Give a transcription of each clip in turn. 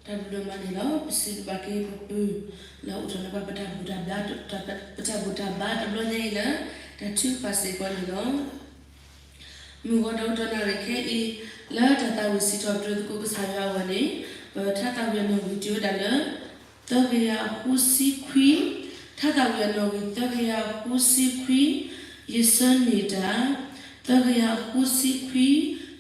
တၢ်ဘျုးဒိၣ်မးန့ၣ်လီၤ. ပစံးဘျုးဘၣ်က့ၤပပုၢ် လၢအိၣ်ထီၣ်လၢပှၤပတၢ်ဘူၣ်တၢ်ဘါ, ပတၢ်ဘူၣ်တၢ်ဘါတဘျီညါအံၤလၢ တၢ်ထုကဖၣ်စ့ၢ်ကီးန့ၣ်လီၤ. မုၢ်ဂီၤဒီးကတီၢ်နၣ်ရံၣ်ခဲအံၤ လၢတၢ်သးဝံၣ်စံးထီၣ်ပတြၢၤသကိးကစၢ်ယွၤအဂီၢ်န့ၣ် ပထါသးဝံၣ်အနီၣ်ဂံၢ်တုၤဝဲဒၣ်လၢ သၢကယၤဃုဆံခွံ, ထါသးဝံၣ်အနီၣ်ဂံၢ်သၢကယၤဃုဆံခွံ, ယဆၢန့ၢ်တၢ်, သၢကယၤဃုဆံခွံ,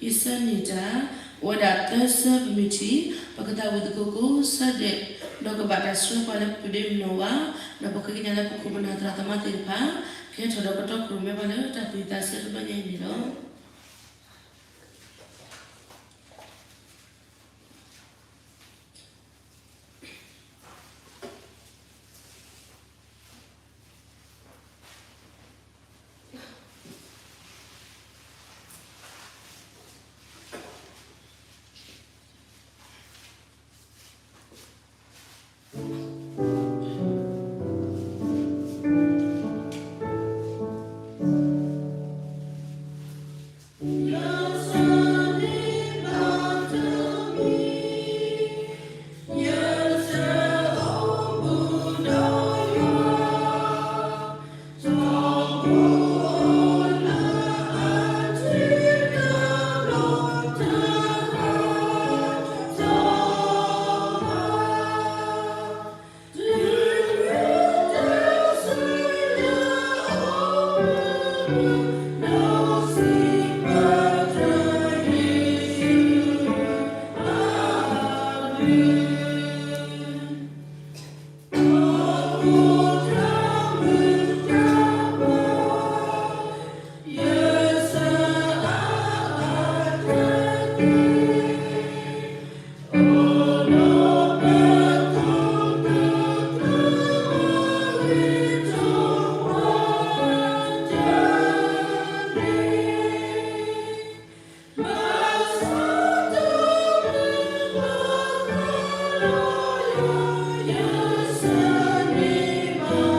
ယဆၢန့ၢ်တၢ်, အိၣ်ဝဲဒၣ်သၢဆၢပမ့ၢ်ထံၣ်, ပကသးဝံၣ်သကိးကိးဆၢဒဲး, ဒီးကဘၣ်တၢ်ဆှၢပှၤလၢပဒ့မနီၣ်ဝါ, ဒီးပဃ့ကညးလၢပခိၣ်ပနၢ်သရၣ်သမါသ့ၣ်တဖၣ် ကဟဲထီၣ်ဒီးကတီခိၣ်ရိၣ်မဲပှၤလၢတၢ်သူၣ်ဝံၣ်သးဆၢတဘျီညါအံ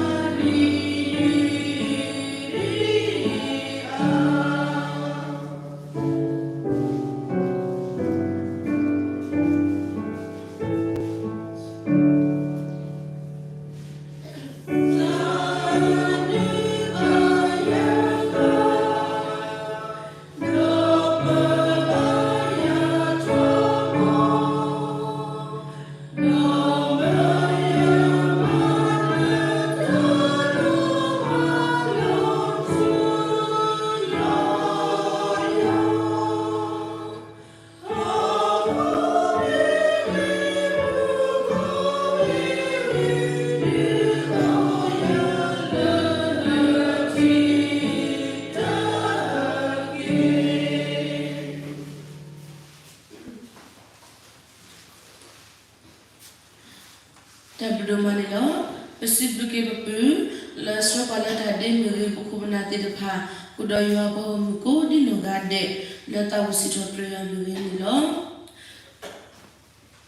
ၤန့ၣ်လီၤ. တၢ်ဘျုးဒိၣ်မးန့ၣ်လီၤ. ပစံးဘျုးက့ၤပပုၢ် လၢဆှၢပှၤလၢတၢ်ဒ့မုၢ်ဂ့ၤ ပခိၣ်ပနၢ်သ့ၣ်တဖၣ် ဃုာ်ဒီးယွၤပှၤဂီၢ်မုၢ်ကိးဒ်နီၢ်ဂၤဒဲး လၢသးဝံၣ်စံးထီၣ်ပတြၢၤယွၤမုၢ်ဂ့ၤန့ၣ်လီၤ.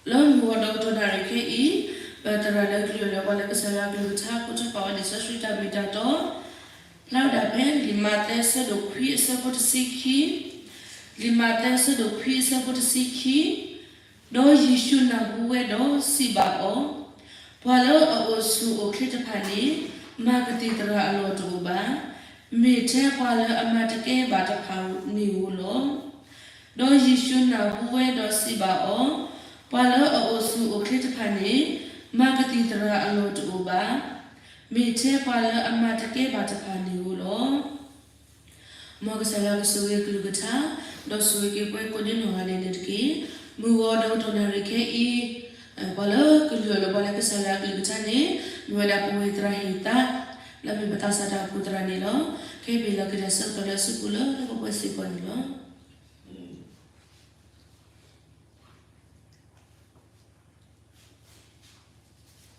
လၢမုၢ်ဂီၤဒီးကတီၢ်နၣ်ရံၣ်ခဲအံၤ ပသရၣ်လၢကလုၢ်အလၢပှၤလၢကစၢ်ယွၤအကလုၢ်ကထါ ကိးထီၣ်ပာ်ဝဲလံာ်စီဆှံတၢ်မ့ၢ်တၢ်တီ ဖျါဝဲဒၣ်ဖဲလံာ်မးသဲအဆၢဒိၣ်ခွံအဆၢဖိတဆံခံ, လံာ်မးသဲအဆၢဒိၣ်ခွံအဆၢဖိတဆံခံ, ဒီးယ့ၣ်ၡူးနၢ်ဟူဝဲဒီးစံးဘၣ်အီၤ, ပှၤလၢအအိၣ်ဆူၣ်အိၣ်ချ့တဖၣ်န့ၣ် မၤကသံၣ်သရၣ်အလီၢ်တအိၣ်ဘၣ်, မ့ၢ်ထဲပှၤလၢအမၤတကဲဘၣ်တဖၣ်န့ၣ်ဧိၤလီၤ. ဒီးယ့ၣ်ၡူးနၢ်ဟူဝဲဒီးစံးဘၣ်အီၤ, ပှၤလၢအအိၣ်ဆူၣ်အိၣ်ချ့တဖၣ်န့ၣ် မၤကသံၣ်သရၣ်အလီၢ်တအိၣ်ဘၣ်, မ့ၢ်ထဲပှၤလၢအမၤတကဲဘၣ်တဖၣ်န့ၣ်ဧိၤလီၤ. မ်ကစၢ်ယွၤကဆိၣ်ဂ့ၤအကလုၢ်ကထါ, ဒီးဆိၣ်ဂ့ၤက့ၤပှၤကိးဒ်နီၢ်ဂၤဒဲးန့ၣ်တက့ၢ်. မုၢ်ဂီၤဒီးကတီၢ်နၣ်ရံၣ်ခဲအံၤ, ပှၤလၢကလုၢ်အလၢပှၤလၢကစၢ်ယွၤအကလုၢ်ကထါန့ၣ် မ့ၢ်ဝဲဒၣ်ပဝဲသရၣ်ဟ့ၣ်သါ လၢမ့ၢ်ပသးစၢ်တၢ်အိၣ်ဖှိၣ်သရၣ်န့ၣ်လီၤ. ကဟဲပဟ့ၣ်လီၤက့ၤတၢ်ဆၢကတီၢ်လၢအစုပူၤလၢလၢပှဲၤပှဲၤစ့ၢ်ကီးန့ၣ်လီၤ.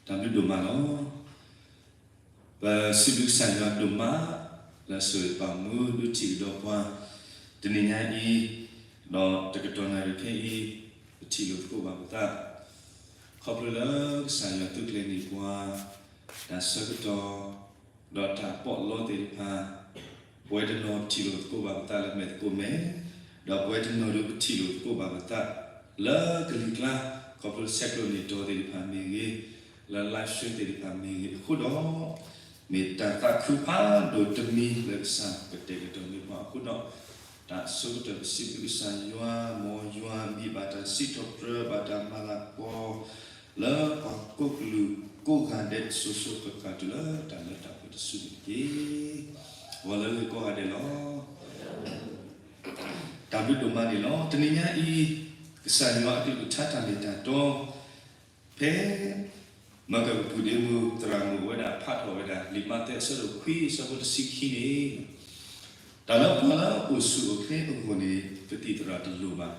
တၢ်ဘျုးဒိၣ်မးလီၤ. ပစံးဘျုးကစၢ်ယွၤဒိၣ်မး လၢအဆိၣ်ဂ့ၤပာ်မူဒုးထံၣ်ကဒီးပှၤ တနံၤညါအံၤ, ဒီးတကတီၢ်နၣ်ရံၣ်ခဲအံၤ ပထံၣ်လိာ်သကိးဘၣ်ပသး, ခီဖျိလၢကစၢ်ယွၤသုးကျဲၤန့ၢ်ပှၤ တၢ်ဆၢကတီၢ် ဒီးတၢ်ပီးလီသ့ၣ်တဖၣ်, ပဝဲတနီၤထံၣ်လိာ်သကိးဘၣ်ပသးလၢမဲာ်သကိးမဲာ်, ဒီးပဝဲတနီၤဒုးပထံၣ်လိာ်သကိးဘၣ်ပသး လၢကလံၤကျါ, ခီဖျိဆဲးကျိးန့ၢ်တီၤသ့ၣ်တဖၣ်မ့ၢ်ဂ့ၤ, လၢ live stream သ့ၣ်တဖၣ်မ့ၢ်ဂ့ၤအဃိဒီး, မ့ၢ်တၢ်သးခုဖးဒိၣ်တမံၤလၢကစၢ်ကတဲာ်ကတီၤမ့ၢ်ပှၤအဃိဒီး, တၢ်အဆိကတၢၢ်ပစံးဘျုးကစၢ်ယွၤ, မ်ယွၤအမံၤဘၣ်တၢ်စံးထီၣ်ပတြၢၤ ဘၣ်တၢ်မၤလၤကပီၤ လၢပှၤကိးကလုာ်ကိးဂၤဒဲးစိၤစိၤဃၣ်ဃၣ်တုၤလၢတၢ်လၢတၢ်ပှဲၤတစုန့ၣ်တက့ၢ်. ဂီၤလၢအဂ့ၤကိးဂၤဒဲးလီၤ. တၢ်ဘျုးဒိၣ်မးန့ၣ်လီၤ. တနံၤညါအံၤ, ကစၢ်ယွၤအကလုၢ်ကထါတၢ်မ့ၢ်တၢ်တီ, ဖဲ မကပူၤဒ့မူး သရၣ်မုၣ်ဝဲဒၣ်ဖးထီၣ်ဝဲဒၣ် လံာ်မးသဲအဆၢဒိၣ်ခွံ အဆၢဖိတဆံခံန့ၣ်, တၢ်လၢပှၤလၢအအိၣ်ဆူၣ်အိၣ်ချ့အဂီၢ်န့ၣ် ကသံၣ်သရၣ်တလိၣ်ဘၣ်.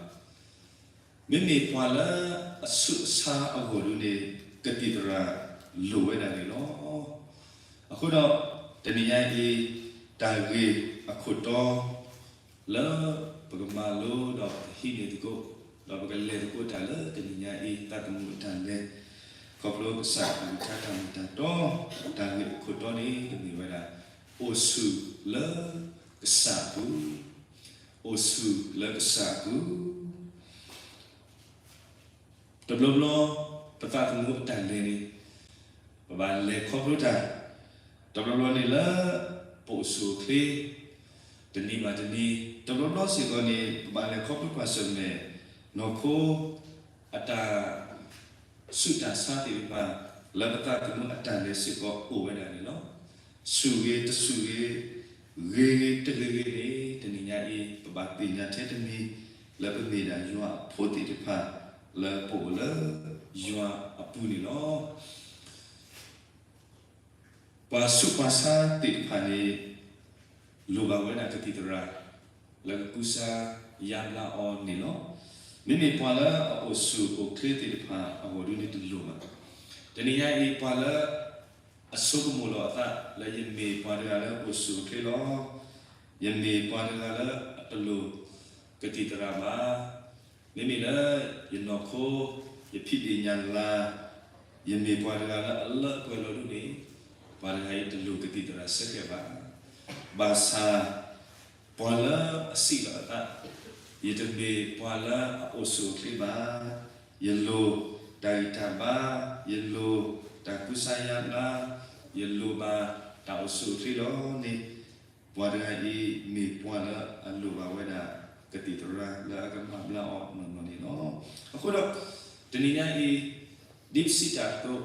မ့မ့ၢ်ပှၤလၢအဆူးအဆါအဂီၢ်ဒုန့ၣ် ကသံၣ်သရၣ်လိၣ်ဝဲဒၣ်န့ၣ်လီၤ. အဃိဒီး တနံၤညါအံၤ တၢ်ဂ့ၢ်အခိၣ်တီ လၢပကမၤလိဒီးပကဟံးန့ၢ်သကိး, ဒီးပကလဲၤသကိးတၢ်လၢတနံၤညါအံၤ သးသမူအတၢ်လဲၤ, ခီဖျိကစၢ်အကလုၢ်ကထါတၢ်မ့ၢ်တၢ်တီ, တၢ်ဂ့ၢ်အခိၣ်တီန့ၣ် ကမ့ၢ်ဝဲဒၣ် အိၣ်ဆူၣ်လၢကစၢ်အပူၤ, အိၣ်ဆူၣ်လၢကစၢ်အပူၤ တဘျီဘျီ ပသးသမူအတၢ်လဲၤန့ၣ် ပဘၣ်လဲၤခီဖျိတၢ်, တဘျီဘျီန့ၣ်လၢ ပအိၣ်ဆူၣ်အိၣ်ချ့ တနံၤဘၣ်တနံၤ, တဘျီဘျီစ့ၢ်ကီးန့ၣ် ပဘၣ်လဲၤခီဖျိပှၤဆၢၣ်မဲာ် နီၢ်ခိ အတၢ်ဆူးတၢ်ဆါသ့ၣ်တဖၣ် လၢပသးသမူအတၢ်လဲၤစ့ၢ်ကီးအိၣ်ဝဲဒၣ်န့ၣ်လီၤ. ဆူၣ်ဂ့ၤတဆူၣ်ဂ့ၤ, ဂ့ၤဂ့ၤတဂ့ၤဂ့ၤန့ၣ် တနံၤညါအံၤ ပဘၣ်သ့ၣ်ညါထဲတမံၤ လၢပမ့ၢ်ဒၣ်ယွၤအဖိသ့ၣ်တဖၣ် လၢပအိၣ်လၢယွၤအပူၤန့ၣ်လီၤ. ပှၤဆူးပှၤဆါသ့ၣ်တဖၣ်န့ၣ် လိၣ်ဘၣ်ဝဲဒၣ်ကသံၣ်သရၣ် လၢကကူစါယါဘျါအီၤန့ၣ်လီၤ. မ့မ့ၢ်ပှၤလၢအအိၣ်ဆူၣ်အိၣ်ချ့သ့ၣ်တဖၣ်အဂီၢ်ဒုန့ၣ်တလိၣ်ဘၣ်. တနံၤညါအံၤ ပှၤလၢအဆိကမိၣ်လီၤအသးလၢယမ့ၢ်ပှၤတဂၤလၢအိၣ်ဆူၣ်အိၣ်ချ့လီၤ. ယမ့ၢ်ပှၤတဂၤလၢအတလိၣ်ကသံၣ်သရၣ်ဘၣ်. မ့မ့ၢ်လၢယနီၢ်ခိ ယဖံးဒ့ၣ်ညၣ်လၤ ယမ့ၢ်ပှၤတဂၤလၢအလၢပှဲၤလီၤဒုန့ၣ် ပှၤတဂၤအံၤတလိၣ်ကသံၣ်သရၣ်စ့ၢ်ကီးဘၣ်. ဘၣ်ဆၣ် ပှၤလၢအစံးလီၤအသး ယတမ့ၢ်ပှၤလၢအအိၣ်ဆူၣ်အိၣ်ချ့ဘၣ်, ယလိၣ်တၢ်ဂံၢ်တၢ်ဘါ, ယလိၣ်တၢ်ကူစါယါဘျါ, ယလိၣ်ဘၣ်တၢ်အိၣ်ဆူၣ်အိၣ်ချ့လီၤန့ၣ် ပှၤတဂၤအံၤမ့ၢ်ပှၤလၢအလိၣ်ဘၣ်ဝဲဒၣ် ကသံၣ်သရၣ်လၢအကမၤဘျါအီၤနီၢ်နီၢ်န့ၣ်လီၤ. အဃိဒီး တနံၤညါအံၤ ဒ်ပစံးတၢ်အသိး,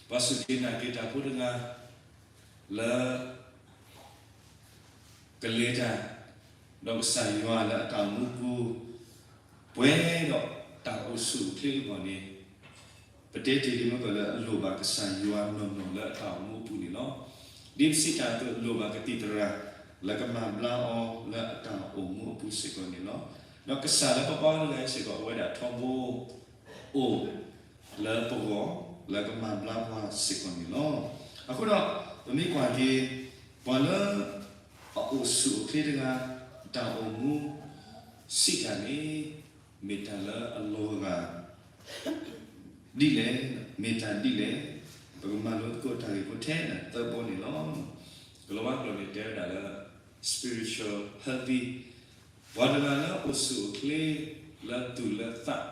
ပှၤစူၢ်က့ၤနာ်က့ၤတၢ်ဖိတဂၤ လၢ ကလဲၤတၢ် ဒီးကစၢ်ယွၤလၢအတၢ်အိၣ်မူပူၤ, ပှဲၤဒီးတၢ်အိၣ်ဆူၣ်အိၣ်ချ့အဂီၢ်န့ၣ်, ပတဲတ့ၢ်လံမ့ၢ်ကီးလၢအလိၣ်ဘၣ်ကစၢ်ယွၤနီၢ်နီၢ်လၢအတၢ်အိၣ်မူအပူၤန့ၣ်လီၤ. ဒ်ပစံးတၢ်အသိး လိၣ်ဘၣ်ကသံၣ်သရၣ် လၢကမၤဘျါအီၤလၢအတၢ်အိၣ်မူအပူၤစ့ၢ်ကီးန့ၣ်လီၤ. ဒီးကစၢ်လၢပဘါတဂၤအံၤစ့ၢ်ကီး အဝဲဒၣ်ထီဘိ အိၣ် လၢပဂီၢ် လၢကမၤဘျါပှၤစ့ၢ်ကီးန့ၣ်လီၤ. အဃိဒီး ပမ့ၢ်ကွၢ်က့ၤ ပှၤလၢ အအိၣ်ဆူၣ်အိၣ်ချ့တဂၤ တၢ်အိၣ်မူ စံးတၢ်န့ၣ် မ့ၢ်တၢ်လၢအလီၤဂာ် ဒ်လဲၣ်, မ့ၢ်တၢ်ဒ်လဲၣ်, ပကမၤလိသကိးတၢ်ဂ့ၢ်ဖိထဲဒၣ်သၢဘီန့ၣ်လီၤ. ကလီၤဝါကျိာ်န့ၣ်တဲဝဲဒၣ်လၢ spiritual healthy ပှၤတဂၤလၢအိၣ်ဆူၣ်အိၣ်ချ့ လၢသူၣ်လၢသး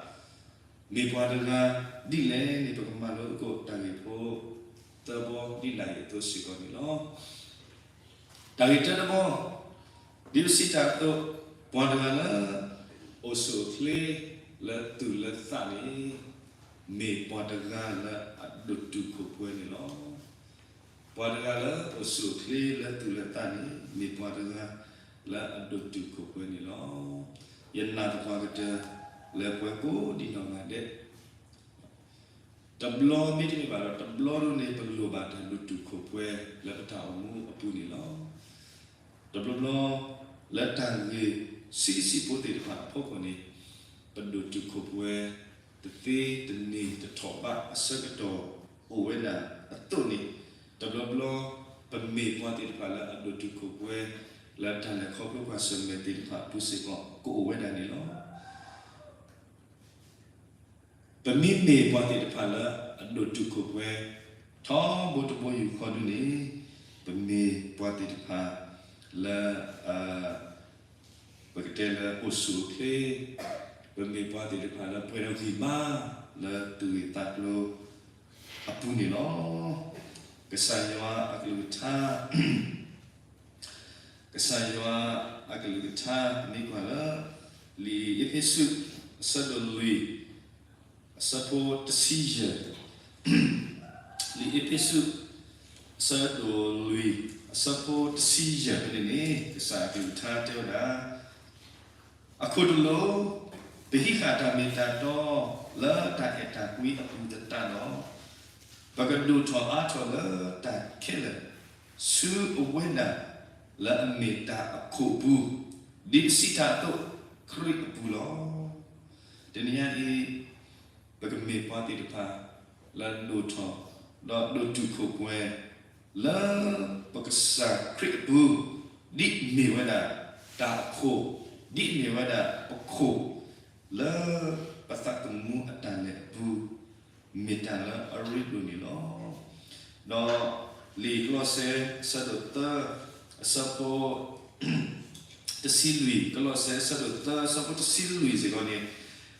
မ့ၢ်ပှၤတဂၤဒ်လဲၣ်န့ၣ် ပကမၤလိသကိးတၢ်ဂ့ၢ်ဖိ သၢဘီဒ်လဲၣ်အံၤအသိးစ့ၢ်ကီးန့ၣ်လီၤ. တၢ်ဂ့ၢ်တၢတဘီ, ဒ်ပစံးတၢ်အသိး, ပှၤတဂၤလၢ အိၣ်ဆူၣ်အိၣ်ချ့ လၢသူၣ်လၢသးန့ၣ် မ့ၢ်ပှၤတဂၤလၢအဒိၣ်တုာ်ခိၣ်ပှဲၤန့ၣ်လီၤ. ပှၤတဂၤလၢအိၣ်ဆူၣ်အိၣ်ချ့လၢသူၣ်လၢသးန့ၣ် မ့ၢ်ပှၤတဂၤလၢအဒိၣ်တုာ်ခိၣ်ပှဲၤန့ၣ်လီၤ. ယနာ်သပှၢ်ကတၢၢ်လၢပှၤကိးဒံးနီၢ်ဂၤဒဲး တဘျီမ့တမ့ၢ်ဘၣ်ဒီး တဘျီဒိၣ်န့ၣ် ပလိၣ်ဘၣ်တၢ်ဒိၣ်တုာ်ခိၣ်ပှဲၤလၢပတၢ်အိၣ်မူအပူၤန့ၣ်လီၤ. တဘျီဘျီ လၢတၢ်ဂ့ၢ်ဆံးဆံးဖိသ့ၣ်တဖၣ်အဖီခိၣ်န့ၣ် ပဒိၣ်တုာ်ခိၣ်ပှဲၤ တသ့တန့ၢ်တထီၣ်ဘးအဆၢကတီၢ်အိၣ်ဝဲဒၣ်အသိးန့ၣ် တဘျီဘျီ ပမ့ၢ်ပှၤသ့ၣ်တဖၣ်လၢအဒိၣ်တုာ်ခိၣ်ပှဲၤ လၢတၢ်လဲၤခီဖျိပှၤဆၢၣ်မဲာ်သ့ၣ်တဖၣ်အပူၤစ့ၢ်ကီး ကအိၣ်ဝဲဒၣ်န့ၣ်လီၤ. ပမ့မ့ၢ်ပှၤသ့ၣ်တဖၣ်လၢအဒိၣ်တုာ်ခိၣ်ပှဲၤ ထီဘိတဘိယူၢ်ဃီဒုန့ၣ် ပမ့ၢ်ပှၤသ့ၣ်တဖၣ်လၢ ပကတဲလၢအိၣ်ဆူၣ်အိၣ်ချ့, ပမ့ၢ်ပှၤသ့ၣ်တဖၣ်လၢပှဲၤဒီးဂံၢ်ဘါ လၢသူၣ်ဂ့ၢ်သးကျိၤအပူၤန့ၣ်လီၤ. ကစၢ်ယွၤအကလုၢ်ကထါ ကစၢ်ယွၤအကလုၢ်ကထါ မ့ၢ်ကွၢ်လၢ လံာ်အ့းဖ့းစူး အဆၢဒိၣ်လွံၢ် အဆၢဖိတဆံယဲၢ်, လံာ်အ့းဖ့းစူး အဆၢဒိၣ်လွံၢ် အဆၢဖိတဆံယဲၢ်ဖဲန့ၣ်န့ၣ် ကစၢ်အကလုၢ်ကထါတဲဝဲဒၣ်, အခိၣ်တလိၤ, ပဟံးဃာ်တၢ်မ့ၢ်တၢ်တီ လၢတၢ်အဲၣ်တၢ်ကွံအပူၤသတးဒီး, ပကဒိၣ်ထီၣ်အါထီၣ်လၢတၢ်ခဲလၢာ် ဆူအဝဲဒၣ် လၢအမ့ၢ်တၢ်အခိၣ်အပူၤ, ဒ်ပစံးတၢ်အသိး ခရံာ်အပူၤလီၤ. တနံၤညါအံၤ ပကမ့ၢ်ပှၤသ့ၣ်တဖၣ် လၢဒိၣ်ထီၣ် ဒီးဒိၣ်တုာ်ခိၣ်ပှဲၤ လၢပကစၢ်ခရံာ်အပူၤ, ဒ်မ့ၢ်ဝဲဒၣ်တၢ်အခိၣ်, ဒ်မ့ၢ်ဝဲဒၣ်ပခိၣ် လၢပသးသမူအတၢ်လဲၤအပူၤ, မ့ၢ်တၢ်လၢအရ့ဒိၣ်န့ၣ်လီၤ. ဒီးလံာ်ကလီးစဲ အဆၢဒိၣ်သၢ အဆၢဖိ တဆံလွံၢ်, ကလီးစဲ အဆၢဒိၣ်သၢ အဆၢဖိတဆံလွံၢ်စ့ၢ်ကီးန့ၣ်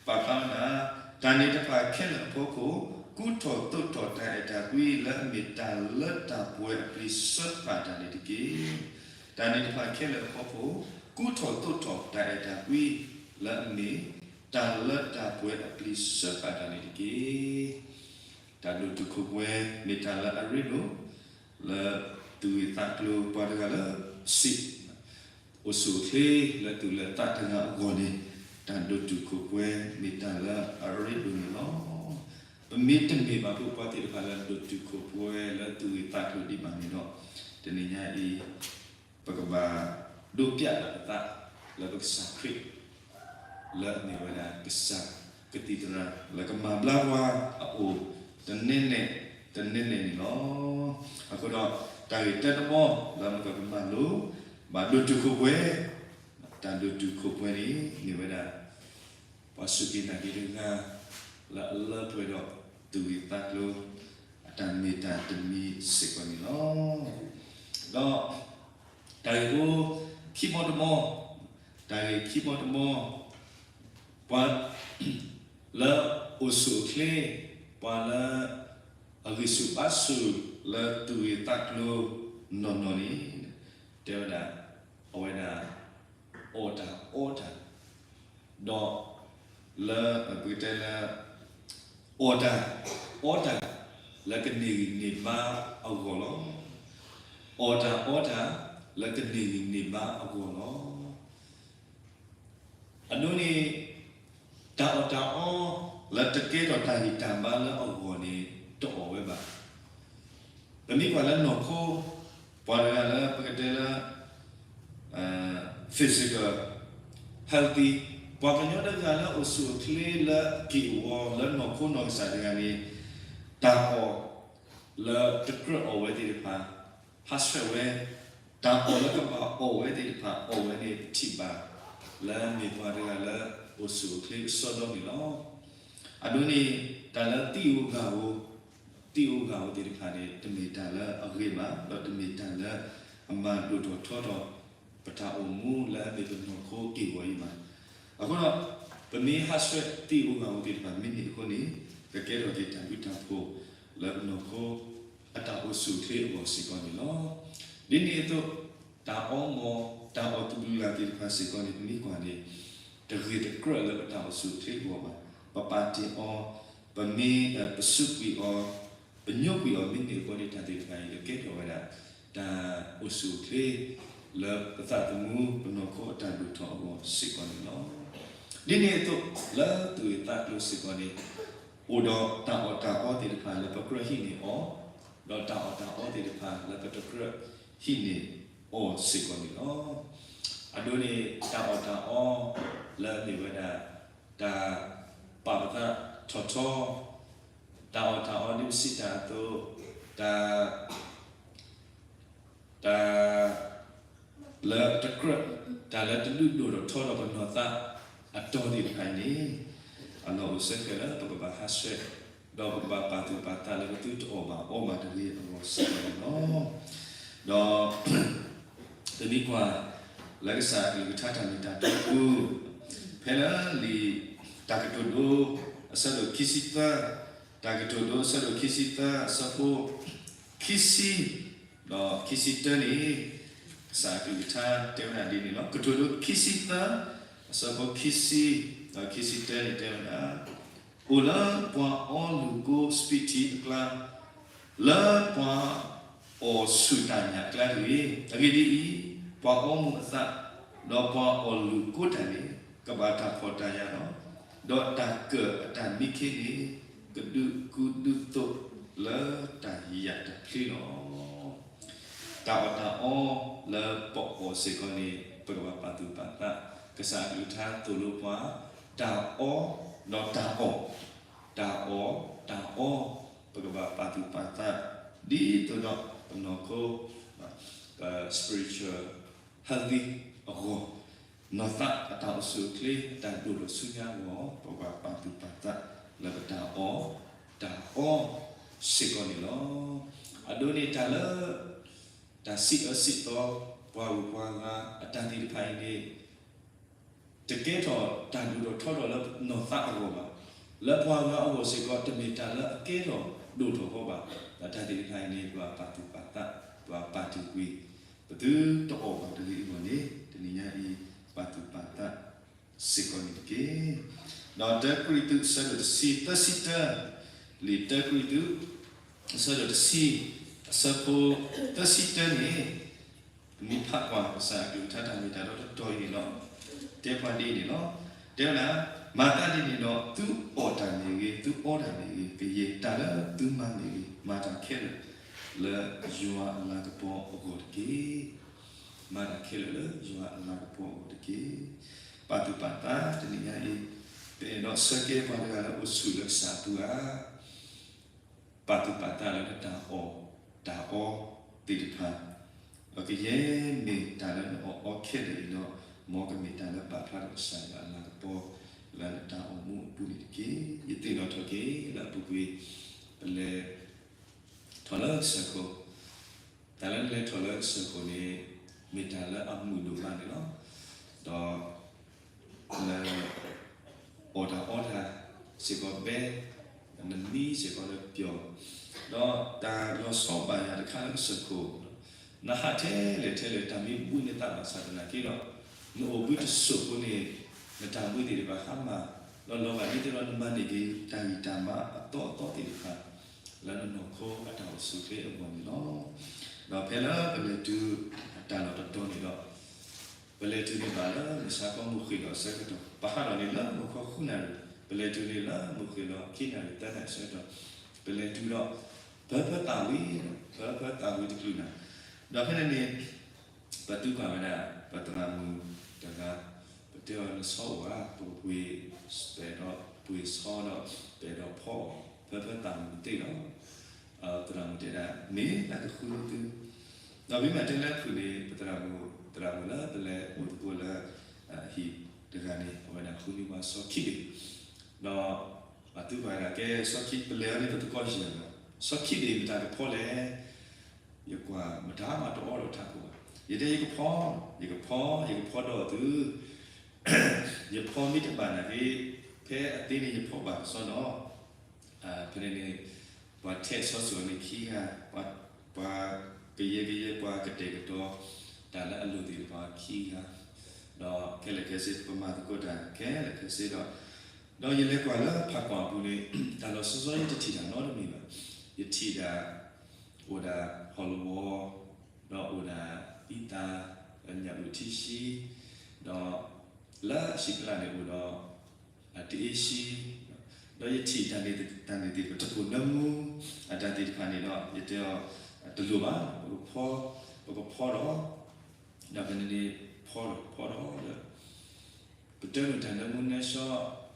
ပာ်ဖျါဝဲဒၣ်, တၢ်န့ၣ်တဖၣ်ခဲလၢာ်အဖီခိၣ် ကူထီၣ်သိးထီၣ်တၢ်အဲၣ်တၢ်ကွံ လၢအမ့ၢ်တၢ်လၢတၢ်ပှဲၤအပျံၤစၢဃာ်တၢ်န့ၣ်တက့ၢ်. တၢ်န့ၣ်တဖၣ်ခဲလၢာ်အဖီခိၣ် ကူထီၣ်သိးထီၣ်တၢ်အဲၣ်တၢ်ကွံ လၢအမ့ၢ်တၢ်လၢတၢ်ပှဲၤအပျံၤစၢဃာ်တၢ်န့ၣ်တက့ၢ်. တၢ်ဒိၣ်တုာ်ခိၣ်ပှဲၤ မ့ၢ်တၢ်လၢအရ့ဒိၣ် လၢသူၣ်ဂ့ၢ်သးကျိၤပှၤတဂၤလၢ စံး အိၣ်ဆူၣ်အိၣ်ချ့လၢသူၣ်လၢသးတဂၤအဂီၢ်န့ၣ်, တၢ်ဒိၣ်တုာ်ခိၣ်ပှဲၤ မ့ၢ်တၢ်လၢအရ့ဒိၣ်န့ၣ်လီၤ. ပမ့ၢ်တမ့ၢ်ဘၣ်ဖိပှၤသ့ၣ်တဖၣ်လၢဒိၣ်တုာ်ခိၣ်ပှဲၤလၢသူၣ်ဂ့ၢ်သးကျိၤဒံးဘၣ်န့ၣ်ဒီး, တနံၤညါအံၤ ပကဘၣ်ဒိးပျးလီၤပသး လၢပကစၢ်ခရံာ် လၢအမ့ၢ်ဝဲဒၣ်ကစၢ်ကသံၣ်သရၣ် လၢကမၤဘျါပှၤအအိၣ် တန့ၢ်န့ၣ် တန့ၢ်န့ၣ်န့ၣ်လီၤ. အဃိဒီး တၢ်ဂ့ၢ်တၢတဘီ လၢမ့ၢ်ပကမၤလိ ဘၣ်ဒိၣ်တုာ်ခိၣ်ပှဲၤ, တၢ်ဒိၣ်တုာ်ခိၣ်ပှဲၤန့ၣ် မ့ၢ်ဝဲဒၣ် ပှၤစူၢ်က့ၤနာ်က့ၤတဂၤ လၢအလၢပှဲၤဒီးသူၣ်ဂ့ၢ်သးကျိၤ အတၢ်မ့ၢ်တၢ်တမံၤစ့ၢ်ကီးန့ၣ်လီၤ. ဒီး တၢ်ဂ့ၢ်ဖိခံဘီတဘီ, တၢ်ဂ့ၢ်ခံဘီတဘီ, ပှၤလၢအိၣ်ဆူၣ်အိၣ်ချ့, ပှၤလၢအဂံၢ်ဆူၣ်ဘါဆူၣ်လၢသူၣ်ဂ့ၢ်သးကျိၤနီၢ်နီၢ်န့ၣ်, တဲဝဲဒၣ် အဝဲဒၣ် အီၣ်တၢ်အီတၢ်, ဒီးလၢပကတဲလၢ အီၣ်တၢ်အီတၢ် လၢကန့ၢ်ဂံၢ်န့ၢ်ဘါအဂီၢ်လီၤ. အီၣ်တၢ်အီတၢ် လၢကန့ၢ်ဂံၢ်န့ၢ်ဘါအဂီၢ်လီၤ. အဒိန့ၣ် တၢ်အီၣ်တၢ်အီ လၢတကဲထီၣ်တၢ်ဂံၢ်တၢ်ဘါလၢအဂီၢ်န့ၣ် တအီၣ်ဝဲဘၣ်. ပမ့ၢ်ကွၢ်လၢနီၢ်ခိ ပှၤတဂၤလၢပကတဲလၢ physical healthy, ပှၤကညီတဂၤလၢအိၣ်ဆူၣ်အိၣ်ချ့လၢအက့ၢ်အဂီၤလၢနီၢ်ခိနီၢ်ကစၢ်တဂၤန့ၣ် တၢ်အီၣ်လၢတကြၢးအီၣ်ဝဲသ့ၣ်တဖၣ် ဟးဆှဲးဝဲ, တၢ်အီၣ်လၢကဘၣ်အီၣ်ဝဲသ့ၣ်တဖၣ် အီၣ်ဝဲန့ၣ်ပထံၣ်ဘၣ် လၢမ့ၢ်ပှၤတဂၤလၢအိၣ်ဆူၣ်အိၣ်ချ့အစီဒီန့ၣ်လီၤ. အဒိန့ၣ် တၢ်လၢသံၣ်ဧိၤဂၤဧိၤ, သံၣ်ဧိၤဂၤဧိၤသ့ၣ်တဖၣ်န့ၣ် တမ့ၢ်တၢ်လၢအဂ့ၤဘၣ်, ဒီးတမ့ၢ်တၢ်လၢအမၤဒိၣ်ထီၣ်ထီထီၣ် ပတၢ်အိၣ်မူလၢအမ့ၢ်ပနီၢ်ခိက့ၢ်ဂီၤအံၤဘၣ်. အဃိဒီး ပမ့ၢ်ဟးဆှဲးသံၣ်ဧိၤဂၤဧိၤသ့ၣ်တဖၣ်မ့ၢ်န့ၣ်အဃိန့ၣ် ကကဲထီၣ်က့ၤတၢ်ဘျုးတၢ်ဖှိၣ်လၢပနီၢ်ခိ အတၢ်အိၣ်ဆူၣ်အိၣ်ချ့အဂီၢ်စ့ၢ်ကီးန့ၣ်လီၤ. ဒ်န့ၣ်အသိး တၢ်အီမီၤ တၢ်အီၣ်သူၣ်ဘျုးဂၤသ့ၣ်တဖၣ်စ့ၢ်ကီးန့ၣ် ပမ့ၢ်ကွၢ်န့ၣ် တဂ့ၤတကြၢးလၢပတၢ်အိၣ်ဆူၣ်အိၣ်ချ့အဂီၢ်ဘၣ်. ပပာ်တ့ၢ်အီၤ, ပမ့ၢ်ပစူးကွံာ်အီၤ, ပညိကွံာ်အီၤမ့ၢ်န့ၣ်အဃိန့ၣ် တၢ်သ့ၣ်တဖၣ်အံၤ ကကဲထီၣ်ဝဲဒၣ် တၢ်အိၣ်ဆူၣ်အိၣ်ချ့ လၢပသးသမူပနီၢ်ခိအတၢ်ဒိၣ်ထီၣ်အဂီၢ်စ့ၢ်ကီးန့ၣ်လီၤ. ဒ်န့ၣ်အသိး လၢသူၣ်ဂ့ၢ်သးကျိၤစ့ၢ်ကီးန့ၣ် အိၣ်ဒီးတၢ်အီၣ်တၢ်အီသ့ၣ်တဖၣ်လၢပကြၢးဟံးန့ၢ်အီၤ, ဒီးတၢ်အီၣ်တၢ်အီသ့ၣ်တဖၣ်လၢပတကြၢးဟံးန့ၢ်အီၤစ့ၢ်ကီးန့ၣ်လီၤ. အဒိန့ၣ် တၢ်အီၣ်တၢ်အီလၢအမ့ၢ်ဝဲဒၣ် တၢ်ပာ်ပသးထီၣ်ထီ, တၢ်အီၣ်တၢ်အီဒ်ပစံးတၢ်အသိး, တၢ် တၢ် လၢတကြၢး, တၢ်လၢတဒုးဒိၣ်ထီၣ်ထီထီၣ်ပနီၢ်သးအတီၤသ့ၣ်တဖၣ်အံၤန့ၣ် အလီၢ်အိၣ်ဆၢဃဲၤလၢပကဘၣ်ဟးဆှဲး ဒီးပကဘၣ်ပာ်သူၣ်ပာ်သးလၢပသုတအီၣ်ဘၣ်အီဘၣ်တဂ့ၤအဂီၢ်စ့ၢ်ကီးန့ၣ်လီၤ. ဒီး ပမ့ၢ်ကွၢ် လၢကစၢ်အကလုၢ်ကထါတၢ်မ့ၢ်တၢ်တီအပူၤ ဖဲလၢလံာ်တၢ်ကတိၤဒိ အဆၢဒိၣ်ခံဆံသၢ, တၢ်ကတိၤဒိအဆၢဒိၣ်ခံဆံသၢ အဆၢဖိ ခံဆံ ဒီးခံဆံတၢန့ၣ် ကစၢ်အကလုၢ်ကထါတဲဝဲဒၣ်ဒ်န့ၣ်လီၤ. ကတိၤဒိခံဆံသၢ အဆၢဖိခံဆံ ဒီးခံဆံတၢန့ၣ်တဲဝဲဒၣ် အိၣ်လၢပှၤအီလုၢ်ကိစပံးထံအကျါ လၢပှၤအီၣ်ဆူၣ်တၢ်ညၣ်အကျါတဂ့ၤ. အဂ့ၢ်ဒ်အံၤ, ပှၤအီမူၤအသး, ဒီးပှၤအီၣ်လုၢ်ကိတၢ်န့ၣ် ကဘၣ်တၢ်ဖှီၣ်တၢ်ယာ်လီၤ. ဒီးတၢ်ကၢၣ်အတၢ်မံခ့န့ၣ် ကဒုးကူဒုးသိးလၢတၢ်ယၢ်တၢ်ဖျ့လီၤ. တၢ်အီၣ်တၢ်အီလၢပအီၣ်စ့ၢ်ကီးန့ၣ် ပကဘၣ်ပာ်သူၣ်ပာ်သး, ကစၢ်အကလုၢ်ကထါသိၣ်လိပှၤ တၢ်အီဒီးတၢ်အီၣ်, တၢ်အီၣ်တၢ်အီ, ပကဘၣ်ပာ်သူၣ်ပာ်သး ဒ်သိးဒီးပနီၢ်ခိ ပ spiritual healthy အဂီၢ်, နီၢ်သးအတၢ်အိၣ်ဆူၣ်အိၣ်ချ့ အတၢ်ဒိၣ်ထီၣ်ဆူညါအဂီၢ် ပကဘၣ်ပာ်သူၣ်ပာ်သးလၢပတၢ်အီၣ်တၢ်အီစ့ၢ်ကီးန့ၣ်လီၤ. အဒိန့ၣ်တၢ်လၢ တၢ်စံးအၢစံးသီ ပှၤဂုၤပှၤဂၤအတၢ်သ့ၣ်တဖၣ်အံၤန့ၣ် တကဲထီၣ်တၢ်ဒိၣ်ထီၣ်ထီထီၣ်လၢနီၢ်သးအဂီၢ်ဘၣ်. လၢပှၤဂၤအဂီၢ်စ့ၢ်ကီး တမ့ၢ်တၢ်လၢအကဲထီၣ်ဒိၣ်ထီၣ်ဃီဘၣ်. ဒီးတၢ်သ့ၣ်တဖၣ်အံၤန့ၣ် ပှၤပာ်သူၣ်ပာ်သး, ပှၤပာ်တ့ၢ်ကွံာ်, ပသုတအီၣ်ဘၣ်တဂ့ၤအဂီၢ်န့ၣ် တနံၤညါအံၤ ပာ်သူၣ်ပာ်သးစ့ၢ်ကီးန့ၣ်တက့ၢ်. ဒီးတၢကရံၣ်သူး အဆၢဒိၣ်တဆံ သၢဆံတၢ, လံာ်တၢကရံၣ်သူး အဆၢဒိၣ်တဆံ အဆၢဖိ သၢဆံတၢန့ၣ် ပမ့ၢ်ဖးကွၢ်ကစၢ်အကလုၢ်ကထါတၢ်မ့ၢ်တၢ်တီတတီၤအံၤန့ၣ်လီၤ. တဲပှၤဒ်အံၤန့ၣ်လီၤ. တဲဝဲဒၣ်, မၤသးဒ်န့ၣ်ဒီး သုအီၣ်တၢ်မ့ၢ်ဂ့ၤ, သုအီတၢ်မ့ၢ်ဂ့ၤ, ကယဲၢ်တၢ်လၢသုမၤမ့ၢ်ဂ့ၤ, မၤတၢ်ခဲလၢာ်လၢယွၤအလၤကပီၤအဂီၢ်တက့ၢ်. မၤတၢ်ခဲလၢာ်လၢယွၤအလၤကပီၤအဂီၢ်တက့ၢ်. ပာ်သူၣ်ပာ်သးတနံၤညါအံၤ, ပအဲၣ်ဒိးဆၢကဲပှၤတဂၤလၢအိၣ်ဆူၣ်လၢကစၢ်အပူၤဧါ. ပာ်သူၣ်ပာ်သးလၢနတၢ်အီၣ်တၢ်အီသ့ၣ်တဖၣ်, ဒီးကယဲၢ်မ့ၢ်တၢ်လၢနအီၣ်အီခဲလၢာ်အံၤဒီး, မ်ကမ့ၢ်တၢ်လၢပာ်ဖျါထီၣ်ကစၢ်ယွၤအလၤကပီၤ လၢနတၢ်အိၣ်မူအပူၤန့ၣ်တက့ၢ်. ယသ့ၣ်နီၣ်ထီၣ်က့ၤလၢအပူၤကွံာ် ပလဲၤထီၣ်လၢကစၢၢ်ခိၣ်, တၢ်လၢနလဲၤထီၣ်လၢကစၢၢ်ခိၣ်န့ၣ် မ့ၢ်တၢ်လၢအမုာ်ဒိၣ်မးန့ၣ်လီၤ. ဒီး န အီၣ်တၢ်အီတၢ်စ့ၢ်ကီးဘဲ, နမံစ့ၢ်ကီးလၢပျီၢ်, ဒီးတၢ်လီၤဆီဘၣ်ယၤတခါလၢကစၢၢ်ခိၣ်, နဟးထဲလဲၣ်ထဲလဲၣ် တၢ်မ့ၢ်ဘှံးနသးဘၣ်ဆၣ်သနာ်က့ဒီး, နအိၣ်ဘှံးတစိၢ်ဖိန့ၣ် နတၢ်ဘှံးသ့ၣ်တဖၣ်ဟါမၢ်, ဒီးလီၤဂာ်ဒ်သိးဒီး နမၤန့ၢ်က့ၤတၢ်ဂံၢ်တၢ်ဘါအသီအသီသ့ၣ်တဖၣ် လၢနနီၢ်ခိအတၢ်အိၣ်ဆူၣ်အိၣ်ချ့အဂီၢ်န့ၣ်လီၤ. ဒီးဖဲလၢပလဲၤတုၤအတၢ်လီၢ်တတီၤန့ၣ်ဒီး, ပလဲၤတုၤန့ၣ်ဘၣ်လၢမုၢ်ဆါခီမုၢ်ဃ့ၢ်လီၤအဆၢကတီၢ်, ပဟးထီၣ်န့ၣ်လၢမုၢ်ခီဃုနၣ်ရံၣ်, ပလဲၤတုၤန့ၣ်လၢမုၢ်ဃ့ၢ်လီၤခံနၣ်ရံၣ်သၢနၣ်ရံၣ်အဆၢကတီၢ်, ပလဲၤတုၤဒီး ပၢၤပၢၤသးဝံၤ, ပၢၤပၢၤသးဝံၤတချုးနၤ, ဒီးဖဲန့ၣ်န့ၣ် ပသုကွၢ်ဝဲဒၣ် ပသရၣ်မုၣ်တဂၤ, ပတဲအီၤနဆီအိၣ်ဧါ, ပကပှ့ၤ, ပအဲၣ်ဒိးပှ့ၤဆီဒီး ပအဲၣ်ဒိးဖီအီၤ, ပၢၤပၢၤသးဝံၤတသ့လီၤ. သရၣ်မုၣ်တဲဒၣ် မ့ၢ်တၢ်ကဃုန့ၢ်သု, ဒီးမ့ၢ်မးတဲလၢဖုၣ်န့ၣ် ပသရၣ်မုၣ်, သရၣ်မုၣ်လၢပလဲၤအိၣ်သကိးလၢ အဟံၣ်တဂၤန့ၣ် အဝဲဒၣ်ဃုန့ၢ်ပှၤဆီခံဘ့ၣ်, ဒီး ပသုကွၢ်ဝဲဒၣ်ကဲဆီခံ ပလဲၤအီၤန့ၣ် ပသကိးယဲၢ်လီၤ, ဆီခံဘ့ၣ်မတၤကဖီလဲၣ်, ယကွၢ်မတၤမးတအီဒီးထးခိၣ်ဘၣ်, ယတဲယကဖီ, ယကဖီ, ယကဖီဒီးသု, ယဖီမ့ၢ်တဘၣ်နာ်က့, ဖဲအသ့န့ၣ်ယဖီဘၣ်ကစီဒီး, ဖဲန့ၣ်န့ၣ် ပှၤထဲးဆီဆူၣ်အီၤန့ၣ်ခံဂၤ, ပှၤကယဲကယဲ ပှၤကတဲာ်ကတီၤ တၢ်လၢအလိၣ်သ့ၣ်တဖၣ်ခံဂၤ, ဒီးခဲလၢာ်ခဲဆ့ ပမၤသကိးတၢ်ခဲလၢာ်ခဲဆ့ဒီး, ဒီးယလဲၤကွၢ်လၢဖးကွၢ်အပူၤန့ၣ် တၢ်လီၤဆီဆီယတထံၣ်တၢ်နီတမံၤဘၣ်, ယထံၣ်ဒၣ် အိၣ်ဒၣ်ဟီၣ်လဝီ, ဒီးအိၣ်ဒၣ်အံသၣ်, ညၣ်အုၣ်ထံဆှံ, ဒီးလၢအဟံၣ်ဖျါန့ၣ်အိၣ်ဒီး အတအ့ဆှံ, ဒီးယထံၣ်တၢ်န့ၣ်သ့ၣ်တဖၣ် တၢ်န့ၣ်သ့ၣ်တဖၣ်တပိၢ်နၢမူ, အတၢ်သ့ၣ်တဖၣ်န့ၣ်ဒီး ယတဲအီၤ တလိၣ်ဘၣ်, ပကဖီ, ပကဖီဒီး, ဒီးဖဲန့ၣ်န့ၣ် ဖီဒီး ဖီဒီးဒီး ပတၢ်နုာ်တၢ်နၢမူနၢဆှီ,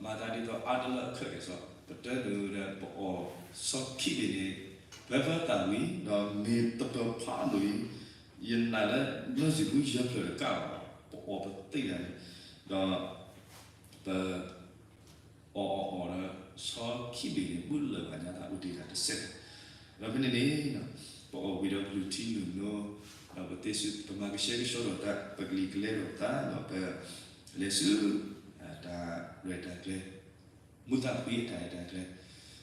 မၤသးဒ်သိးအါတလၢအခၢၣ်ကဲၣ်ဆိး, ပတၢ်နုာ်ဒီးပအီၣ်ဆီခံဘ့ၣ်န့ၣ် ပၢၤပၢၤသးဝံၤ, ဒီးမ့ၢ်တပၢၤဖးဒိၣ်အံၤ, ယနာ်လၢ နီၢ်စံၣ်မူယၢၤဖျၢၣ်တကးဘၣ်, ပအီၣ်ပသ့ၣ်ညါန့ၣ်, ဒီး ပ အီၣ်အီၣ်အီၣ်ဒီး ဆီခံဘ့ၣ်န့ၣ် ဘူးလၢာ်ဘၣ်ညါသးအိၣ်တ့ၢ်တၢ်တစဲး, ဒီးဖဲန့ၣ်န့ၣ် ပအီၣ်ဝံၤဒီးကလုၢ်ထံလုၢ်နိ, ဒီးပသ့စု ပမၤကဆှဲကဆှီထီၣ်သး ပကလံၤကလဲထီၣ်သး ဒီးပလဲၤဆူ တၢ်ရဲၣ်တၢ်ကျဲၤ, မူသးဖှံအတၢ်ရဲၣ်တၢ်ကျဲၤ,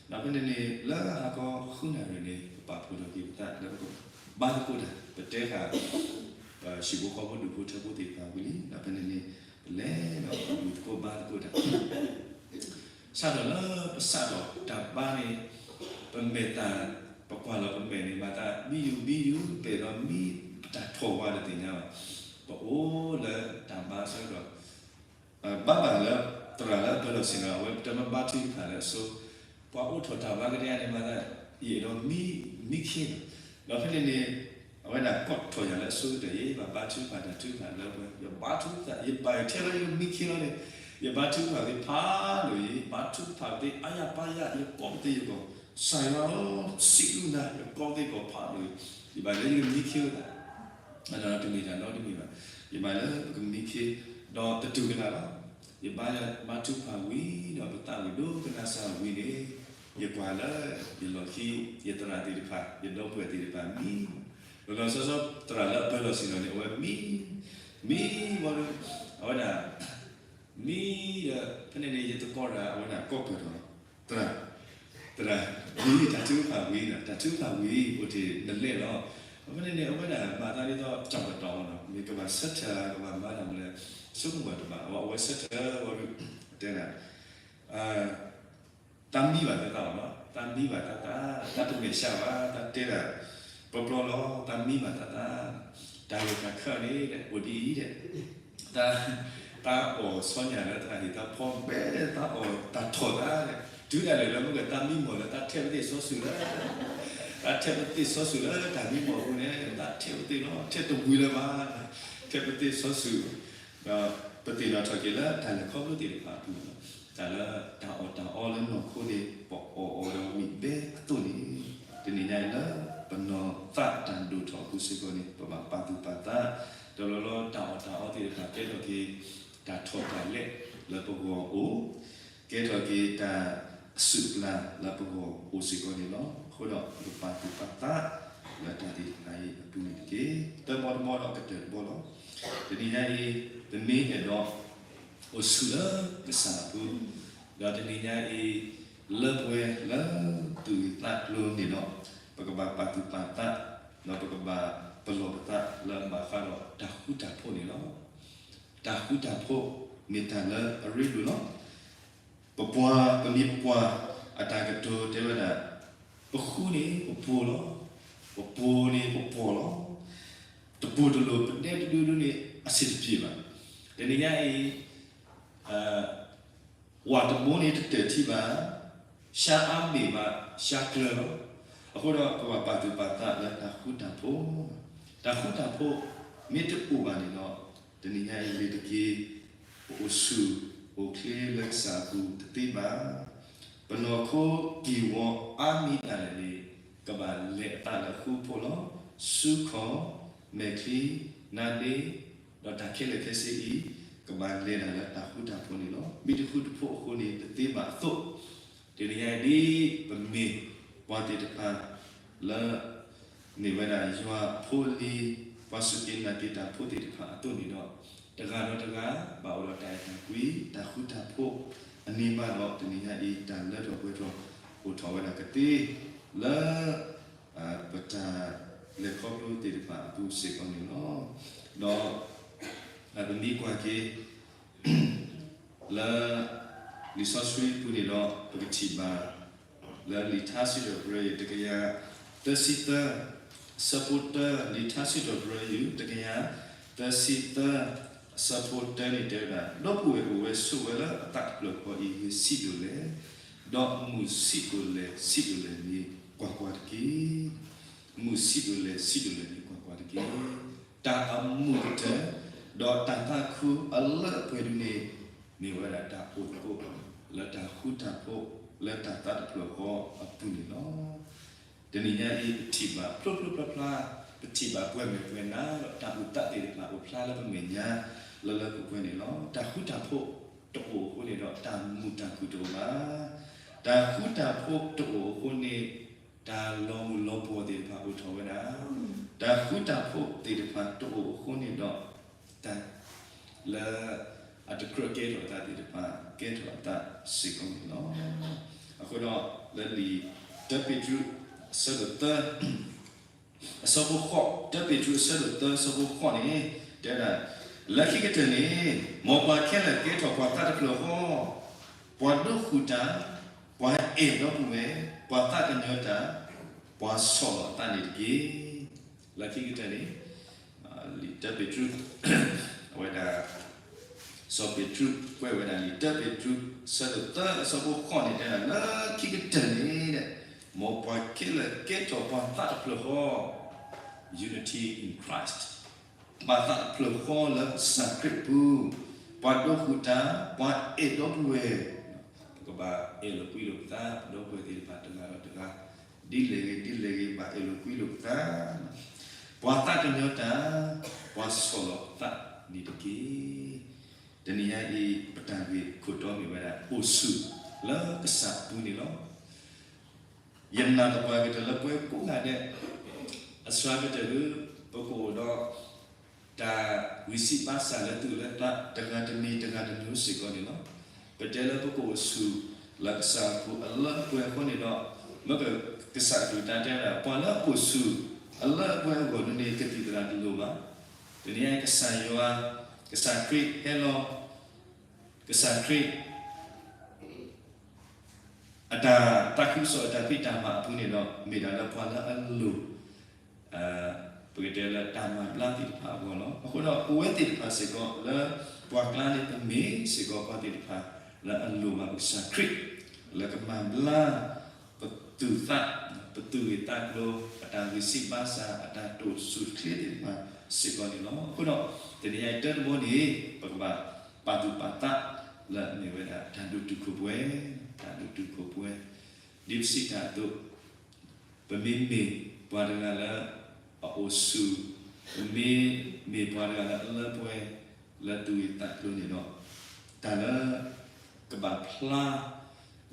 ဒီးဖဲန့ၣ်န့ၣ် လၢဟါခီဃုနၣ်ရံၣ်န့ၣ် ပပာ်ဖှိၣ်ထီၣ်က့ၤပသးလၢပကဘါသကိးတၢ် ပတဲဃာ် ပဟံၣ်ဖိဃီဖိဒူၣ်ဖိထၢဖိသ့ၣ်တဖၣ်ဝံၤလံ, ဒီးဖဲန့ၣ်န့ၣ် ပလဲၤဒီးပဘူၣ်သကိးဘါသကိးတၢ် စးထီၣ်လၢပစးထီၣ်တၢ်ဘါန့ၣ် ပမဲာ်သၣ် ပကွၢ်လီၤပမဲာ်န့ၣ် မၤသးမံယူၤမံယူၤ ပအဲၣ်ဒိးမံတၢ်ထီၣ်ဝါတသ့ၣ်ညါဘၣ်. ပအိၣ်လၢတၢ်ဘါအဆၢကတီၢ် ဘၣ်ဘၣ်လၢ သရၣ်လၢအပၢလီၢ်ဆ့ၣ်နီၤ အဝဲတမ့ၢ်ဘါထုကဖၣ်လၢအဆိ, ပှၤအိးထီၣ်တၢ်ဘါကဒဲန့ၣ်မၤသး ယအဲၣ်ဒိးမံ မံခ့လီၤ. ဒီးဖဲန့ၣ်န့ၣ် အဝဲဒၣ်ကိးထီၣ်ယၤလၢအဆိကတၢၢ် ယဘၣ်ဘါထုကဖၣ်တၢ်ထုကဖၣ်လၢပှဲၤ ယဘါထုကဖၣ် ယဘၣ်ယထဲလၢယမံခ့လီၤန့ၣ် ယဘါထုကဖၣ်သ့ဖးဒိၣ်အံၤ ဘါထုကဖၣ်သ့အါယၢ်ပါယၢ် ယကိးပသ့ယဂီၢ် စၢ်ယွၤဧၢ စံးဘျုးနၤ ယကိးပသ့ဂီၢ်ဖးဒိၣ်အံၤ ယဘၣ်လၢယကမံခ့ဝဲဒၣ် တမ့ၢ်တၢ်နီတမံၤဘၣ်. ယဘၣ်လၢပကမံခ့ ဒီးတတုၤကလာ်လီၤ. ယဘါထုကဖၣ်ဝံၤဒီးပသးဝံၣ်ဒိကနၣ်စၢ်ဝံၤန့ၣ် ယကွၢ်လၢယလီၢ်ခံ ယသရၣ်သ့ၣ်တဖၣ် ယဒီပုၢ်ဝဲၢ်သ့ၣ်တဖၣ်မံ လီၤလီၤဆီဆီ သရၣ်လၢအပၢလီၢ်ဆ့ၣ်နီၤန့ၣ် အဝဲမံ မံဝံၤဒီး အဝဲဒၣ် မံဒီး ဖဲန့ၣ်န့ၣ် ယသကိးတၢ် အဝဲဒၣ်ကိးပၢၢ်ထီၣ် သရၣ် သရၣ် မံတၢ်ထုကဖၣ်ဝံၤဒီး တၢ်ထုကဖၣ်ဝံၤ အိၣ်တ့ၢ်နလဲၣ်လီၤ. အဖဲန့ၣ်န့ၣ် အဝဲဒၣ်မၤသးဒ်သိး ကၠီၣ်ကတီၤလီၤ မ့ၢ်ကဘၣ်ဆၢထၢၣ် ကဘၣ်မၤတၢ်မနုၤလဲၣ် ဆိကမိၣ်တဘၣ် အဝဲဆၢထၢၣ်ဝံၤ တဲဒၣ် တၢ်မံဘၣ်သးသးဘၣ်နီၤ တၢ်မံဘၣ်သးသး တၢ်တမဲာ်ဆှးဘၣ် တၢ်တဲဒၣ် ပျီပျီလီၤ တၢ်မံဘၣ်သးသး တၢ်ဂ့ၢ်တၢ်ခၢၣ်န့ၣ် အိၣ်ဒ်အံၤဒဲး တၢ် တၢ်အီၣ်ဆီညၣ်လၢတၢ်ဟ့ၣ်တၢ်ဖီဘဲ တၢ်အီၣ်တၢ်ထီၣ်သး တုၤဒၣ်လဲာ်လၢမ့ၢ်ကတၢ်မံမီၢ်လၢတၢ်ထဲပသ့ၣ်စီဆှံလၢ တၢ်ထဲပသ့ၣ်စီဆှံလၢတၢ်မံမီၢ်အပူၤန့ၣ် တၢ်ထဲပသ့ၣ်လီၤ ထဲတဝံၤလၢၤဘၣ် ထဲပသ့ၣ်စီဆှံ ဒီးပသ့ၣ်နီၣ်ထီၣ်က့ၤလၢတၢ်လဲၤခီဖျိသ့ၣ်တဖၣ်အပူၤ တၢ်လၢတၢ်အီၣ်တၢ်အီလၢနီၢ်ခိန့ၣ် ပအီၣ်အီၤဒီးဝံၣ်ဘဲအသိးန့ၣ် တနံၤညါအံၤလၢပနီၢ်သးတၢ်ဒိၣ်ထီၣ်အပူၤစ့ၢ်ကီးန့ၣ် ပဘၣ်ပာ်သူၣ်ပာ်သး တဘျီဘျီတၢ်အီၣ်တၢ်အီသ့ၣ်တဖၣ်ကဲထီၣ်က့ၤ တၢ်ထီၣ်တၢ်လဲၤလၢပဂီၢ်အိၣ် ကဲထီၣ်က့ၤတၢ်အစုၣ်အပျၢ်လၢပဂီၢ်အိၣ်စ့ၢ်ကီးန့ၣ်လီၤ. အဃိဒီးပကပာ်သူၣ်ပာ်သးလၢတၢ်သ့ၣ်တဖၣ်အံၤအပူၤန့ၣ်တက့ၢ်. တၢ်မီတမီဒီးကတၢၢ်တဘီလီၤ. တနံၤညါအံၤ ပမ့ၢ်အဲၣ်ဒိး အိၣ်ဆူၣ်လၢကစၢ်အပူၤ, ဒီးတနံၤညါအံၤ လၢပှဲၤလၢသူၣ်ဂ့ၢ်သးကျိၤန့ၣ်ဒီး ပကဘၣ်ပာ်သူၣ်ပာ်သး, ဒီးပကဘၣ်ပလီၢ်ပသးလၢအဘၣ်ဃးဒီးတၢ်ဃူတၢ်ဖိးန့ၣ်လီၤ. တၢ်ဃူတၢ်ဖိးမ့ၢ်တၢ်လၢအရ့ဒိၣ်လီၤ. ပပှၤ ပမ့ၢ်ပပှၤအတၢ်ကတိၤတဲဝဲဒၣ်, ပဃူန့ၣ်ပပိာ်လီၤ, ပပိာ်န့ၣ်ပပှီၢ်လီၤ. တပိာ်တလိၤ ပဒဲတဒုဒုန့ၣ် အဆင်တပြေဘၣ်. တနံၤညါအံၤ ဝၣ်တဘိန့ၣ်တတၢၢ်ထံဘၣ်, ရှါအါမ့ၢ်ဘၣ် ရှါကျၢၤလီၤ. အဃိဒီး ပဘၣ်ပာ်သူၣ်ပာ်သးလၢတၢ်ဃူတၢ်ဖိး, တၢ်ဃူတၢ်ဖိးမ့ၢ်တအိၣ်ဘၣ်န့ၣ်ဒီး တနံၤညါအံၤမ့ၢ်တက့ၢ် ပအိၣ်ဆူၣ်အိၣ်ချ့လၢကစၢ်အပူၤတသ့ဘၣ်. ပနီၢ်ခိက့ၢ်ဂီၤအါမံၤဒၣ်လဲာ်န့ၣ် ကဘၣ်လဲၤအသးလၢဃူဖိးလီၤ. ဆူခီၣ်, မဲာ်ချံ, နါဒ့, ဒီးတၢ်ခဲလၢာ်ခဲဆ့အံၤ ကဘၣ်လဲၤဒၣ်လၢတၢ်ဃူတၢ်ဖိးန့ၣ်လီၤ. မ့ၢ်တဃူတဖိးအဃိန့ၣ် တသ့ဘၣ်အသိး, တနံၤညါအံၤဒ်ပမ့ၢ်ပှၤသ့ၣ်တဖၣ်လၢ မ့ၢ်ဝဲဒၣ်ယွၤဖိလံၤ ပှၤစူၢ်က့ၤနာ်က့ၤတၢ်ဖိသ့ၣ်တဖၣ်အသိးန့ၣ်ဒီး တဂၤဒီးတဂၤ ဘၣ်အိၣ်ဒီးတၢ်အဲၣ်တၢ်ကွံ တၢ်ဃူတၢ်ဖိးအန့ၣ်ဘၣ်ဒီး တနံၤညါအံၤ တၢ်လၢထီၣ်ပှဲၤထီၣ် အိၣ်ထီၣ်ဝဲဒၣ်ကသ့ လၢ ပတၢ်လဲၤခီဖျိသ့ၣ်တဖၣ်အပူၤစ့ၢ်ကီးန့ၣ်လီၤ. ဒီး ပမ့ၢ်ကွၢ်က့ၤ လၢ လံာ်စီဆှံပူၤန့ၣ်ဒီး ပကထံၣ်ဘၣ် လၢလံာ်ထါစံးထီၣ်ပတြၢၤ တကယၤသၢဆံသၢ အဆၢဖိတၢ, လံာ်ထါစံးထီၣ်ပတြၢၤ တကယၤသၢဆံသၢ အဆၢဖိတၢန့ၣ်တဲဝဲဒၣ်, ဒီပုၢ်ဝဲၢ်အိၣ်ဝဲဆိးဝဲလၢအသးတဖျၢၣ်ဃီအံၤ ဂ့ၤဆံးဒိၣ်လဲၣ်, ဒီးမုာ်ဆံးဒိၣ်လဲၣ်ဆံးဒိၣ်လဲၣ်န့ၣ် ကွၢ်ကွၢ်တက့ၢ်. မုာ်ဆံးဒိၣ်လဲၣ်ဆံးဒိၣ်လဲၣ်န့ၣ် ကွၢ်ကွၢ်တက့ၢ်. တၢ်အမုာ်ကတၢၢ် ဒီးတၢ်သးခုအလၢအပှဲၤဒုန့ၣ် မ့ၢ်ဝဲဒၣ်တၢ်အိၣ်သကိး လၢတၢ်ဃူတၢ်ဖိး လၢတၢ်သးတဖျၢၣ်ဃီအပူၤန့ၣ်လီၤ. တနံၤညါအံၤ ပထံၣ်ဘၣ်ဖျိဖျိဖျါဖျါ ပထံၣ်ဘၣ်ပှဲၤမဲာ်ပှဲၤနါ ဒီးတၢ်အိၣ်သးသ့ၣ်တဖၣ်အိၣ်ဖျါလၢပမဲာ်ညါ လၢလၢပှဲၤပှဲၤန့ၣ်လီၤ. တၢ်ဃူတၢ်ဖိးတအိၣ်အဃိန့ၣ်ဒီး တၢ်မုာ်တၢ်ခုၣ်တအိၣ်ဘၣ်. တၢ်ဃူတၢ်ဖိးတအိၣ်အဃိန့ၣ်, တၢ်လီၤမုၢ်လီၤပှီၢ်သ့ၣ်တဖၣ်အိၣ်ထီၣ်ဝဲဒၣ်, တၢ်ဃူတၢ်ဖိးသ့ၣ်တဖၣ်တအိၣ်အဃိန့ၣ်ဒီး, တၢ်လၢအတကြၢးကဲထီၣ်အသးသ့ၣ်တဖၣ် ကဲထီၣ်အသးစ့ၢ်ကီးန့ၣ်လီၤ. အဃိဒီးလၢလံာ်တၢပ့းတရူး အဆၢဒိၣ်သၢ အဆၢဖိဃိး, တၢပ့းတရူးအဆၢဒိၣ်သၢ အဆၢဖိဃိးန့ၣ် တဲဝဲဒၣ်, လၢခံကတၢၢ်န့ၣ်, မ်ပှၤခဲလၢာ်ကဲထီၣ်ပှၤသးတဖျၢၣ်ဃီ, ပှၤဒိးဃုာ်တၢ်, ပှၤအဲၣ်ဒီပုၢ်ဝဲၢ်, ပှၤသးကညီၤတၢ်, ပှၤဆီၣ်လီၤအသးန့ၣ်တက့ၢ်. လၢခံကတၢၢ်န့ၣ်, လံာ်တၢပ့းတရူး, အဝဲဒၣ် စီၤပ့းတရူး ကွဲးဝဲဒၣ်လံာ်တၢပ့းတရူး အဆၢဒိၣ်သၢ အဆၢဖိဃိးန့ၣ် တဲဒၣ်လၢခံကတၢၢ်န့ၣ်, မ်ပှၤခဲလၢာ်ကဲထီၣ်ပှၤသးတဖျၢၣ်ဃီ, unity in Christ, ပှၤသးတဖျၢၣ်ဃီလၢကစၢ်ခရံာ်အပူၤ, ပှၤဒိးဃုာ်တၢ်, ပှၤအဲၣ်ဒီပုၢ်ဝဲၢ်, ပကဘၣ်အဲၣ်လိာ်ကွံလိာ်ပသး ဒီပုၢ်ဝဲၢ်သ့ၣ်တဖၣ်တဂၤဒီးတဂၤ, ဒ်လဲၣ်ဂ့ၤဒ်လဲၣ်ဂ့ၤ ဘၣ်အဲၣ်လိာ်ကွံလိာ်ပသး, ပှၤသးကညီၤတၢ်, ပှၤဆီၣ်လီၤအသးန့ၣ်တက့ၢ်. တနံၤညါအံၤ ပတၢ်ဂ့ၢ်ခိၣ်တီမ့ၢ်ဝဲဒၣ် အိၣ်ဆူၣ်လၢကစၢ်အပူၤန့ၣ်လီၤ. ယနာ်သပှၢ်ကတၢၢ်လၢပဝဲကိးဂၤဒဲး, အစှၤကတၢၢ်လၢ ပကအိၣ်ဒီး တၢ်ဂံၢ်စၢ်ဘါစၢ်လၢသူၣ်လၢသး တဂၤတမံၤတဂၤတမံၤစ့ၢ်ကီးန့ၣ်လီၤ. ပတဲလၢပကအိၣ်ဆူၣ်လၢကစၢ်အပူၤအလၢအပှဲၤအဃိန့ၣ်ဒီး, မ့ၢ်ကစၢ်အကလုၢ်တၢ်တဲဝဲဒၣ် ပှၤလၢအအိၣ်ဆူၣ်အလၢအပှဲၤအဂီၢ်န့ၣ် ကသံၣ်သရၣ်တလိၣ်ဘၣ်. တနံၤညါအံၤ ကစၢ်ယွၤ, ကစၢ်ခရံာ်ဟဲလီၤ, ကစၢ်ခရံာ် အတၢ်သးခုကစီၣ်အတၢ်ဖံးတၢ်မၤအပူၤန့ၣ်ဒီး မ့ၢ်ဒၣ်လၢပှၤလၢအလိၣ်, ပကတဲလၢတၢ်မၤဘျါသ့ၣ်တဖၣ်အဂီၢ်လီၤ. အဃိဒီးပဝဲသ့ၣ်တဖၣ်စ့ၢ်ကီးလၢ ပှၤကျါန့ၣ် ပမ့ၢ်စ့ၢ်ကီးပှၤသ့ၣ်တဖၣ်လၢအလိၣ်ဘၣ်ပကစၢ်ခရံာ် လၢကမၤဘျါ ပသူၣ်သး, ပသူၣ်ဂ့ၢ်သးကျိၤ, အတၢ်ဂံၢ်စၢ်ဘါစၢ်, အတၢ်တိာ်ဆူၣ်ချ့သ့ၣ်တဖၣ်စ့ၢ်ကီးန့ၣ်လီၤ. အဃိဒီး တနံၤညါအံၤတၢတဘီန့ၣ် ပကဘၣ်ပာ်သူၣ်ပာ်သးလၢအမ့ၢ်ဝဲဒၣ် တၢ်ဒိၣ်တုာ်ခိၣ်ပှဲၤ, တၢ်ဒိၣ်တုာ်ခိၣ်ပှဲၤ, ဒ်ပစံးတၢ်အသိး, ပမ့မ့ၢ်ပှၤတဂၤလၢအအိၣ်ဆူၣ်, ပမ့မ့ၢ်ပှၤတဂၤလၢအလၢပှဲၤ လၢသူၣ်ဂ့ၢ်သးကျိၤန့ၣ်ဒီး, တၢ်လၢကဘၣ်ဖျါ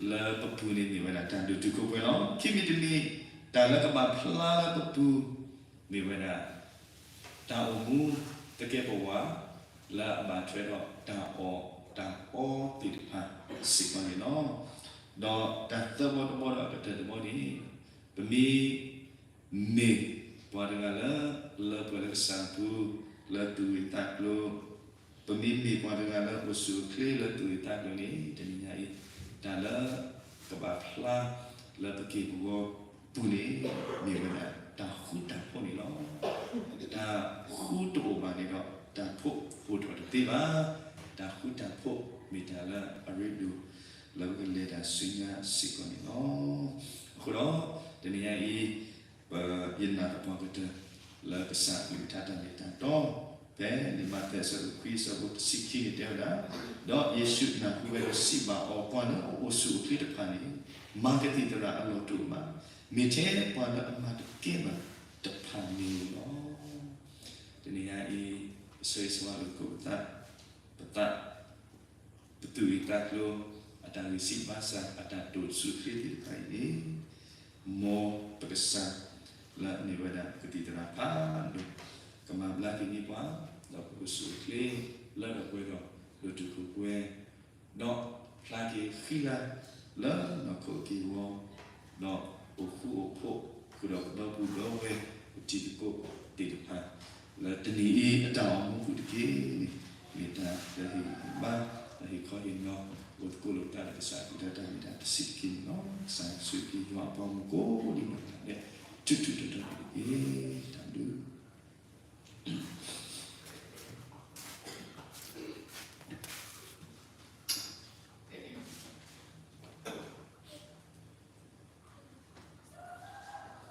လၢပပူၤန့ၣ်မ့ၢ်ဝဲဒၣ် တၢ်ဒိၣ်တုာ်ခိၣ်ပှဲၤလီၤ. ခံမံၤတမံၤ, တၢ်လၢကဘၣ်ဖျါလၢပပူၤ မ့ၢ်ဝဲဒၣ် တၢ်အိၣ်မူသကဲးပဝး လၢအဘၣ်ထွဲဒီးတၢ်အီၣ်တၢ်အီသ့ၣ်တဖၣ်စ့ၢ်ကီးန့ၣ်လီၤ. ဒီးတၢ်သၢဘီတဘီဒီးအကတၢၢ်တဘီန့ၣ်, ပမ့ မ့ၢ်ပှၤတဂၤလၢ လၢပှဲၤလၢကစၢ်အပူၤ လၢသူၣ်ဂ့ၢ်သးကျိၤ, ပမ့မ့ၢ်ပှၤတဂၤလၢအိၣ်ဆူၣ်အိၣ်ချ့လၢသူၣ်ဂ့ၢ်သးကျိၤန့ၣ် တနံၤညါအံၤ တၢ်လၢကဘၣ်ဖျါလၢပက့ၢ်ပဂီၤပူၤန့ၣ် မ့ၢ်ဝဲဒၣ်တၢ်ဃူတၢ်ဖိးန့ၣ်လီၤ. တၢ်ဃူတအိၣ်ဘၣ်န့ၣ်ဒီး တၢ်ဖိအိၣ်ထီၣ်တသ့ဘၣ်. တၢ်ဃူတၢ်ဖိးမ့ၢ်တၢ်လၢအရ့ဒိၣ် လၢပကလဲၤတၢ်ဆူညါစ့ၢ်ကီးန့ၣ်လီၤ. အဃိဒီး တနံၤညါအံၤ ပယနာ်သပှၢ်ကတၢၢ် လၢကစၢ်အကလုၢ်ကထါတၢ်မ့ၢ်တၢ်တီ, ဖဲလံာ်မးသဲအဆၢဒိၣ်ခွံအဆၢဖိတဆံခံန့ၣ်တဲဝဲဒၣ်, ဒီးယ့ၣ်ၡူးနၢ်ဟူဝဲဒီးစံးဘၣ်အီၤ, ပှၤလၢအအိၣ်ဆူၣ်အိၣ်ချ့တဖၣ်န့ၣ် မၤကသံၣ်သရၣ်အလီၢ်တအိၣ်ဘၣ်, မ့ၢ်ထဲပှၤလၢအမၤတကဲဘၣ်တဖၣ်န့ၣ်လီၤ. တနံၤညါအံၤ ပဆၢဂ့ၤဆၢဝါလိာ်သကိးပသး, ပသး ပသူၣ်ဂ့ၢ်သးကျိၤ, အတၢ်ဂံၢ်စၢ်ဘါစၢ်, အတၢ်တိာ်ဆူၣ်ချ့သ့ၣ်တဖၣ်အံၤန့ၣ်, မ်ပကစၢ် လၢအမ့ၢ်ဝဲဒၣ်ကသံၣ်သရၣ်ဖးဒိၣ်, ကမၤဘျါက့ၤန့ၢ်ပှၤ, ဒီးပကအိၣ်ဆူၣ်အိၣ်ချ့ လၢဒီးပှဲၤဒီး ဒိၣ်တုာ်ခိၣ်ပှဲၤ, ဒီးဖျါက့ၤဃံလၤ လၢနီၢ်ခိက့ၢ်ဂီၤ, ဒီးအိၣ်ဃူအိၣ်ဖိးဃုာ်ဒီးပဒီပုၢ်ဒီဝဲၢ် ပတံၤသကိးသ့ၣ်တဖၣ် လၢတနံၤအံၤအတၢ်အိၣ်မူပူၤတက့ၢ်န့ၣ်, မ့ၢ်တၢ်လၢဟ့ၣ်ဂံၢ်ဟ့ၣ်ဘါ, လၢဟ့ၣ်ခီဟ့ၣ်နီၤ, အိၣ်သကိးလိာ်ပသးဒီးကစၢ်အကလုၢ်ကထါတၢ်မ့ၢ်တၢ်တီတစဲးတက့ၢ်န့ၣ်လီၤ. ကစၢ်ဆိၣ်ဂ့ၤက့ၤယွၤအပှၤမုၣ်ကိးဒံးနီၢ်ဂၤဒဲး ထူထူတီတီန့ၣ်တက့ၢ်. တၢ်ဘျုး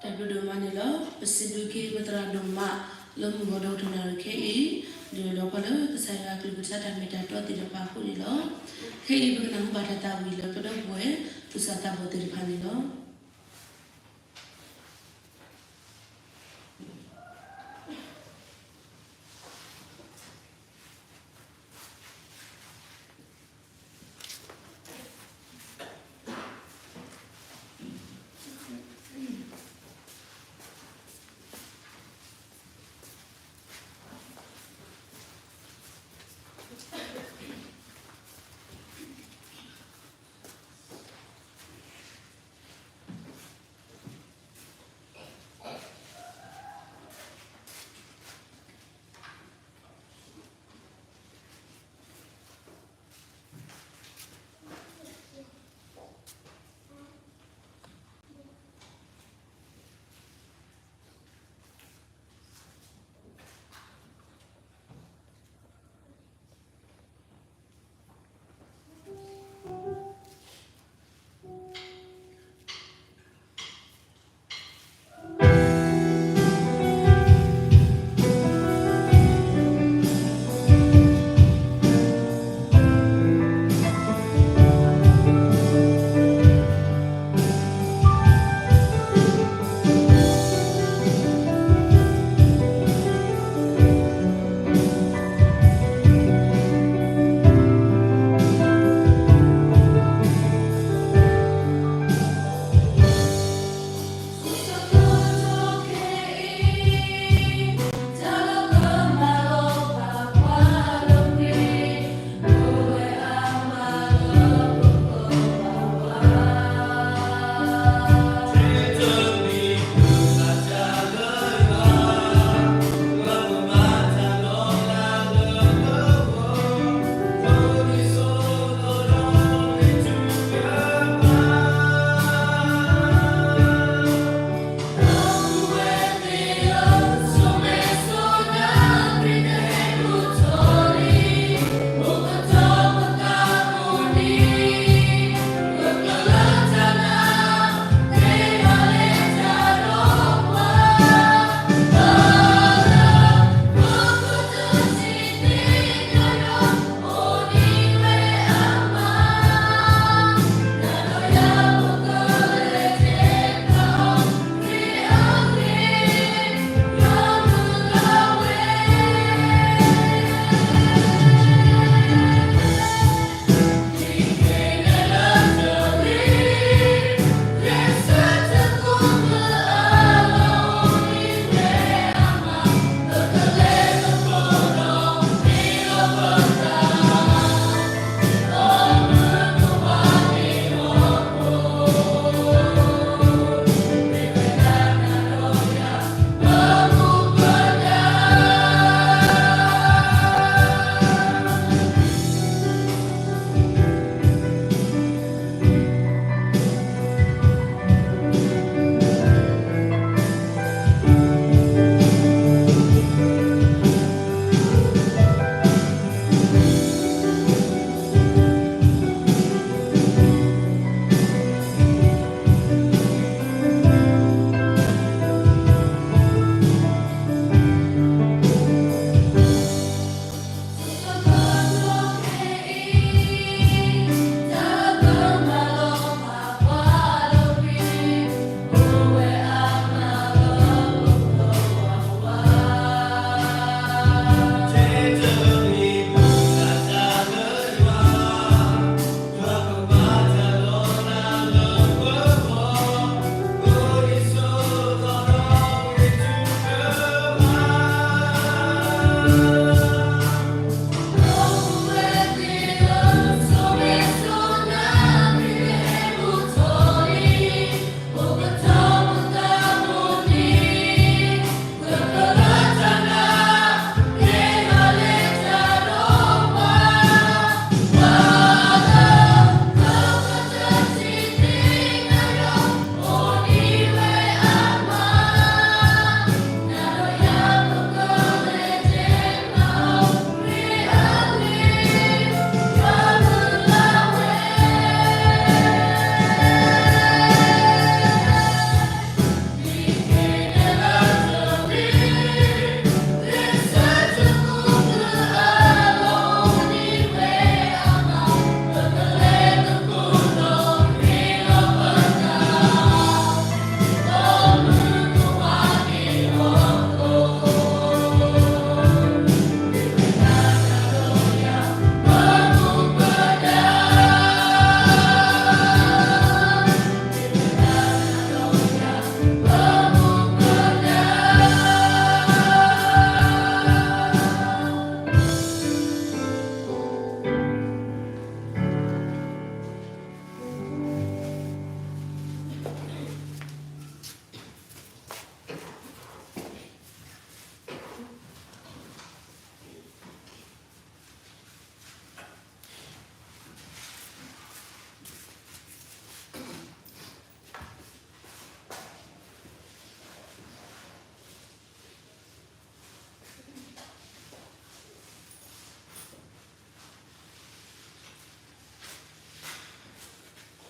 တၢ်ဘျုးဒိၣ်မးန့ၣ်လီၤ. ပစံးဘျုးက့ၤပသရၣ်ဒိၣ်မး လၢမုၢ်ဂီၤဒီးတနၣ်ရံၣ်ခဲအံၤ, ဒ်သိးဒီးပှၤလၢကစၢ်ယွၤအကလုၢ်ကထါတၢ်မ့ၢ်တၢ်တီသ့ၣ်တဖၣ်အဃိန့ၣ်လီၤ. ခဲအံၤပကနၢ်ဟူဘၣ်တၢ်သးဝံၣ်လၢပဒီပုၢ်ဝဲၢ် သူၣ်စၢ်သးဘီၣ်သ့ၣ်တဖၣ်န့ၣ်လီၤ.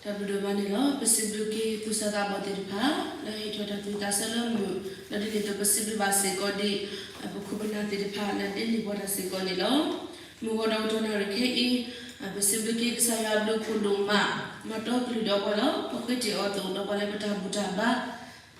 တၢ်ဘျုးဒိၣ်မးန့ၣ်လီၤ. ပစံးဘျုးက့ၤသူၣ်စၢ်သးဘီၣ်သ့ၣ်တဖၣ် လၢဟ့ၣ်ထီၣ်တၢ်သူၣ်ဝံၣ်သးဆၢလၢမုာ်, ဒီးဒ်န့ၣ်အသိး ပစံးဘျုးဘၣ်စ့ၢ်ကီးဒံး ပခိၣ်ပနၢ်သ့ၣ်တဖၣ်လၢဒ်န့ၣ်ပှၤတၢ်စ့ၢ်ကီးန့ၣ်လီၤ. မုၢ်ဂီၤဒီးကတီၢ်နၣ်ရံၣ်ခဲအံၤ ပစံးဘျုးက့ၤကစၢ်ယွၤအဘျုးအဖှိၣ်ဒိၣ်မး, မၤတီကလုၢ်ဒီးပှၤလီၤ. ပဃ့တ့ၢ်အီၤအသိး ဒီးပှၤလၢပတၢ်ဘူၣ်တၢ်ဘါ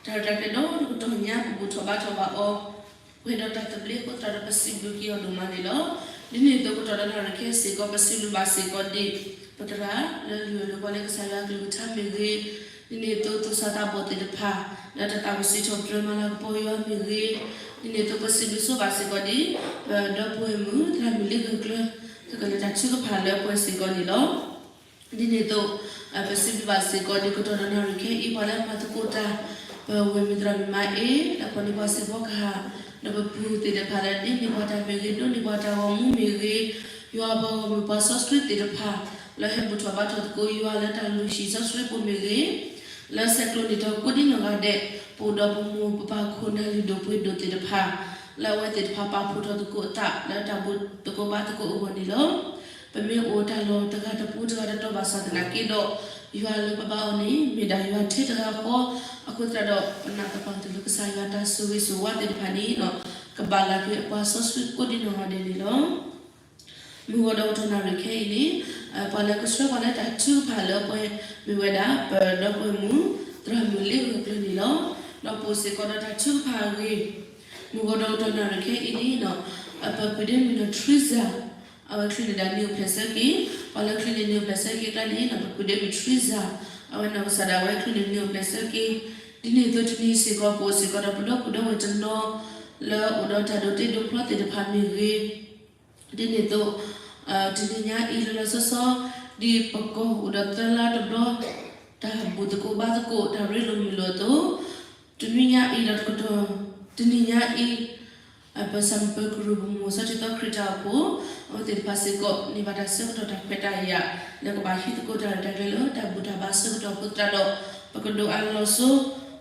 တၢ်ရဲၣ်တၢ်ကျဲၤဒီတကတီၢ်ညါ ပဘူၣ်ထီၣ်ဘါထီၣ်ဘၣ်အီၤ ပှဲၤဒီးတၢ်သဘျ့အဃိသတးဒီး ပစံးဘျုးက့ၤအီၤဒိၣ်မးန့ၣ်လီၤ. ဒ်န့ၣ်အသိးကတီၢ်ဒီးနၣ်ရံၣ်ခဲစ့ၢ်ကီး ပစံးဘျုးဘၣ်စ့ၢ်ကီးဒံး ပသရၣ်လၢလုၢ်အီၣ်လၢပှၤလၢကစၢ်ယွၤအကလုၢ်ကထါမ့ၢ်ဂ့ၤ, ဒ်န့ၣ်အသိးသူၣ်စၢ်သးဘီၣ်သ့ၣ်တဖၣ် လၢတၢ်သးဝံၣ်စံးထီၣ်ပတြၢၤမၤလၤကပီၤယွၤမ့ၢ်ဂ့ၤ, ဒ်န့ၣ်အသိးပစံးဘျုးဆိဘၣ်စ့ၢ်ကီးဒံး ပဒီပုၢ်ဝဲၢ်မုၣ်သရၣ်မုၣ်လ့ဂၢၢ်ကျၢၤ ခဲကလၢာ်တၢ်ထုကဖၣ်လၢပှဲၤစ့ၢ်ကီးန့ၣ်လီၤ. ဒ်န့ၣ်အသိး ပစံးဘျုးဘၣ်စ့ၢ်ကီးဒံး ကတီၢ်ဒီးနၣ်ရံၣ်ခဲအံၤ ပှၤလၢမၤသကိးတၢ် ပဝဲၢ်မုၣ်သရၣ်မုၣ်မါအ့ လၢပှၤန့ၢ်ပှၤစံးဘီကဟၣ် ဒီးပပုၢ်သ့ၣ်တဖၣ်လၢဒ်န့ၣ်ပှၤတၢ်မ့ၢ်ဂ့ၤ ဒိးန့ၢ်ပှၤတၢ်ဂီၤမူမ့ၢ်ဂ့ၤ, ယွၤပှၤဂီၢ်မုၢ်ပှၤစီဆှံသ့ၣ်တဖၣ် လၢဟဲဘူၣ်ထီၣ်ဘါထီၣ်သကိးယွၤလၢတၢ်လုၢ်ဟံၣ်စီဆှံပူၤမ့ၢ်ဂ့ၤ, လၢဆဲးကျိးန့ၢ်ထီၣ်ကိးဒံနီၢ်ဂၤဒဲး ပအိၣ်ဒီးပမိၢ်ပပၢ်ခိၣ်နၢ်လုၢ်ဒိၣ်ပှ့ၤဒိၣ်သ့ၣ်တဖၣ် လၢအဝဲသ့ၣ်တဖၣ်ပာ်ဖှိၣ်ထီၣ်သကိးအသး လၢတၢ်ဘူၣ်သကိးဘါသကိးအဂီၢ်န့ၣ်လီၤ. ပမ့ၢ်အိၣ်တၢ်လီၢ်တဂၤတပူၤတဂၤတတီၤဘၣ်ဆၣ်သနာ်က့ဒီး ယွၤလၢပဘါအီၤန့ၣ် မ့ၢ်ဒၣ်ယွၤထဲတဂၤဃီ, အဃိသတးဒီး ပနာ်သပှၢ်ကတၢၢ်လၢကစၢ်ယွၤတၢ်ဆိၣ်ဂ့ၤဆိၣ်ဝါသ့ၣ်တဖၣ်န့ၣ် ကဘၣ်လၢက့ၤအပှၤစီဆှံကိးဒံနီၢ်ဂၤဒဲးန့ၣ်လီၤ. မုၢ်ဂီၤဒီးကတီၢ်နၣ်ရံၣ်ခဲအံၤန့ၣ် ပှၤလၢကဆှၢပှၤလၢတၢ်ထုကဖၣ်လၢပှဲၤမ့ၢ်ဝဲဒၣ် ပဒီပုၢ်ဝဲၢ်မုၣ် သရၣ်မုၣ်လ့ဂၢၢ်ကျၢၤန့ၣ်လီၤ. ဒီးပအိၣ်စ့ၢ်ကီးဒီးတၢ်ထုကဖၣ်အဂ့ၢ် မုၢ်ဂီၤဒီးကတီၢ်နၣ်ရံၣ်ခဲအံၤန့ၣ် ပပုၢ်ဒ့မုၣ်နီၢ် ထရံစၢ် အဝဲချုးန့ၢ်ဒၣ်နံၣ်အိၣ်ဖျဲၣ်ဆၢက့ၤ, ပှၤလၢချုးန့ၢ်နံၣ်အိၣ်ဖျဲၣ်ဆၢက့ၤအကျါန့ၣ် ပပုၢ်ဒ့မုၣ်ထရံစၢ် အဝဲနီၢ်ကစၢ်ဒၣ်ဝဲချုးန့ၢ်နံၣ်အိၣ်ဖျဲၣ်ဆၢက့ၤ, ဒ်န့ၣ်အသိးတနံၤစ့ၢ်ကီး ပအိၣ်စ့ၢ်ကီးဒီးပဒီပုၢ်ဒီဝဲၢ်တနီၤ လၢအိၣ်ဒီးတၢ်ဒိးတ့ဒိးဖျီသ့ၣ်တဖၣ်မ့ၢ်ဂ့ၤ, ဒ်န့ၣ်အသိး တနံၤညါအံၤလီၤလီၤဆီဆီ ဒ်ပကီၢ်အိၣ်ဒီးသၢလါတဘျီ တၢ်ဘူၣ်သကိးဘါသကိး တၢ်ရ့လိာ်မုာ်လိာ်အသိး, တနွံညါအံၤလီၤတကတီၢ် တနံၤညါအံၤ ပဆၣ်မုၢ်ပၢၤကရူၢ်ပမိၢ်စီၤထံသီခရံာ်တၢ်အိၣ်ဖှိၣ် အဝဲသ့ၣ်တဖၣ်စ့ၢ်ကီး န့ၢ်ဘၣ်တၢ်ဆၢကတီၢ်တၢ်ခွဲးတၢ်ယာ် လၢကဘၣ်ဟံးသကိးတၢ်ရဲၣ်တၢ်ကျဲၤလၢတၢ်ဘူၣ်တၢ်ဘါအဆၢကတီၢ်အဃိသတးဒီး ပကဒိးအါလီၤဆိ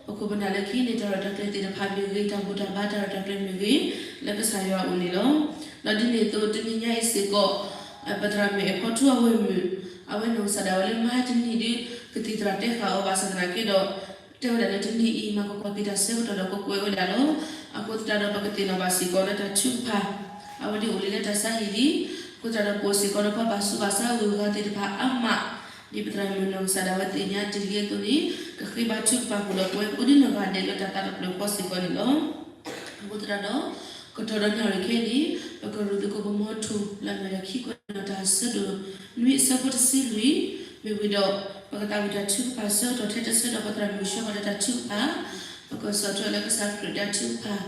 ပခိၣ်ပနၢ်လၢခံန့ၢ်တၢ်ရဲၣ်တၢ်ကျဲၤသ့ၣ်တဖၣ်မ့ၢ်ဂ့ၤ တၢ်ဘူၣ်တၢ်ဘါတၢ်ရဲၣ်တၢ်ကျဲၤမ့ၢ်ဂ့ၤ လၢကစၢ်ယွၤအအိၣ်န့ၣ်လီၤ. ဒီးဒ်န့ၣ်အသိးတနံၤညါအံၤစ့ၢ်ကီး ပသရၣ်မုၣ်အဲၣ်ဖီထူအဝဲၢ်မုၣ် အဝဲနီၢ်ကစၢ်ဒၣ်ဝဲလၢမဟါတနံၤဒုး ကသံၣ်သရၣ်တဲဃာ်အီၤဘၣ်ဆၣ်သနာ်က့ဒီး တဲဝဲဒၣ်လၢတနံၤအံၤ မၤကကွၢ်က့ၤတၢ်ဆၢကတီၢ်ဒီးကကွဲးဝဲဒၣ်လီၤ. အဃိသတးဒီးပကသ့ၣ်နီၣ်ဘၣ်စ့ၢ်ကီးလၢတၢ်ထုကဖၣ် အဝဲဒၣ်အိၣ်လံလၢတၢ်ဆါဟံၣ်လံ. အဃိသတးဒီးပအိၣ်စ့ၢ်ကီးဒီးပှၤဘၣ်ဆူးဘၣ်ဆါဂုၤဂၤသ့ၣ်တဖၣ်အါမး ဒ်ပသရၣ်မုၣ်နီၢ်ကစၢ်ဒၣ်ဝဲသ့ၣ်ညါတ့ၢ်လံအသိးန့ၣ် ကဃ့ဘါထုကဖၣ်ဃုာ်ဒီးပဝဲကိးဒံနီၢ်ဂၤဒဲးလၢတၢ်သးတဖျၢၣ်ဃီစ့ၢ်ကီးန့ၣ်လီၤ. အဃိသတးဒီး ကတီၢ်ဒီးနၣ်ရံၣ်ခဲအံၤန့ၣ် ပကရူၢ်သကိးပမီထိၣ်လၢအမ့ၢ်ဒၣ်ခံကွဲးနီၣ်တၢ်ဆၢဒိၣ်နွံအဆၢဖိတဆံလွံၢ် မ့ၢ်ဝံၤဒီး ပကသးဝံၣ်တၢ်ထုကဖၣ်ဆၢကတီၢ်ထဲတဆၢဒီး ပသရၣ်မုၣ်ဆှၢပှၤလၢတၢ်ထုကဖၣ် ပကဆီၣ်ထွဲလၢကစၢ်ခရံာ်တၢ်ထုကဖၣ်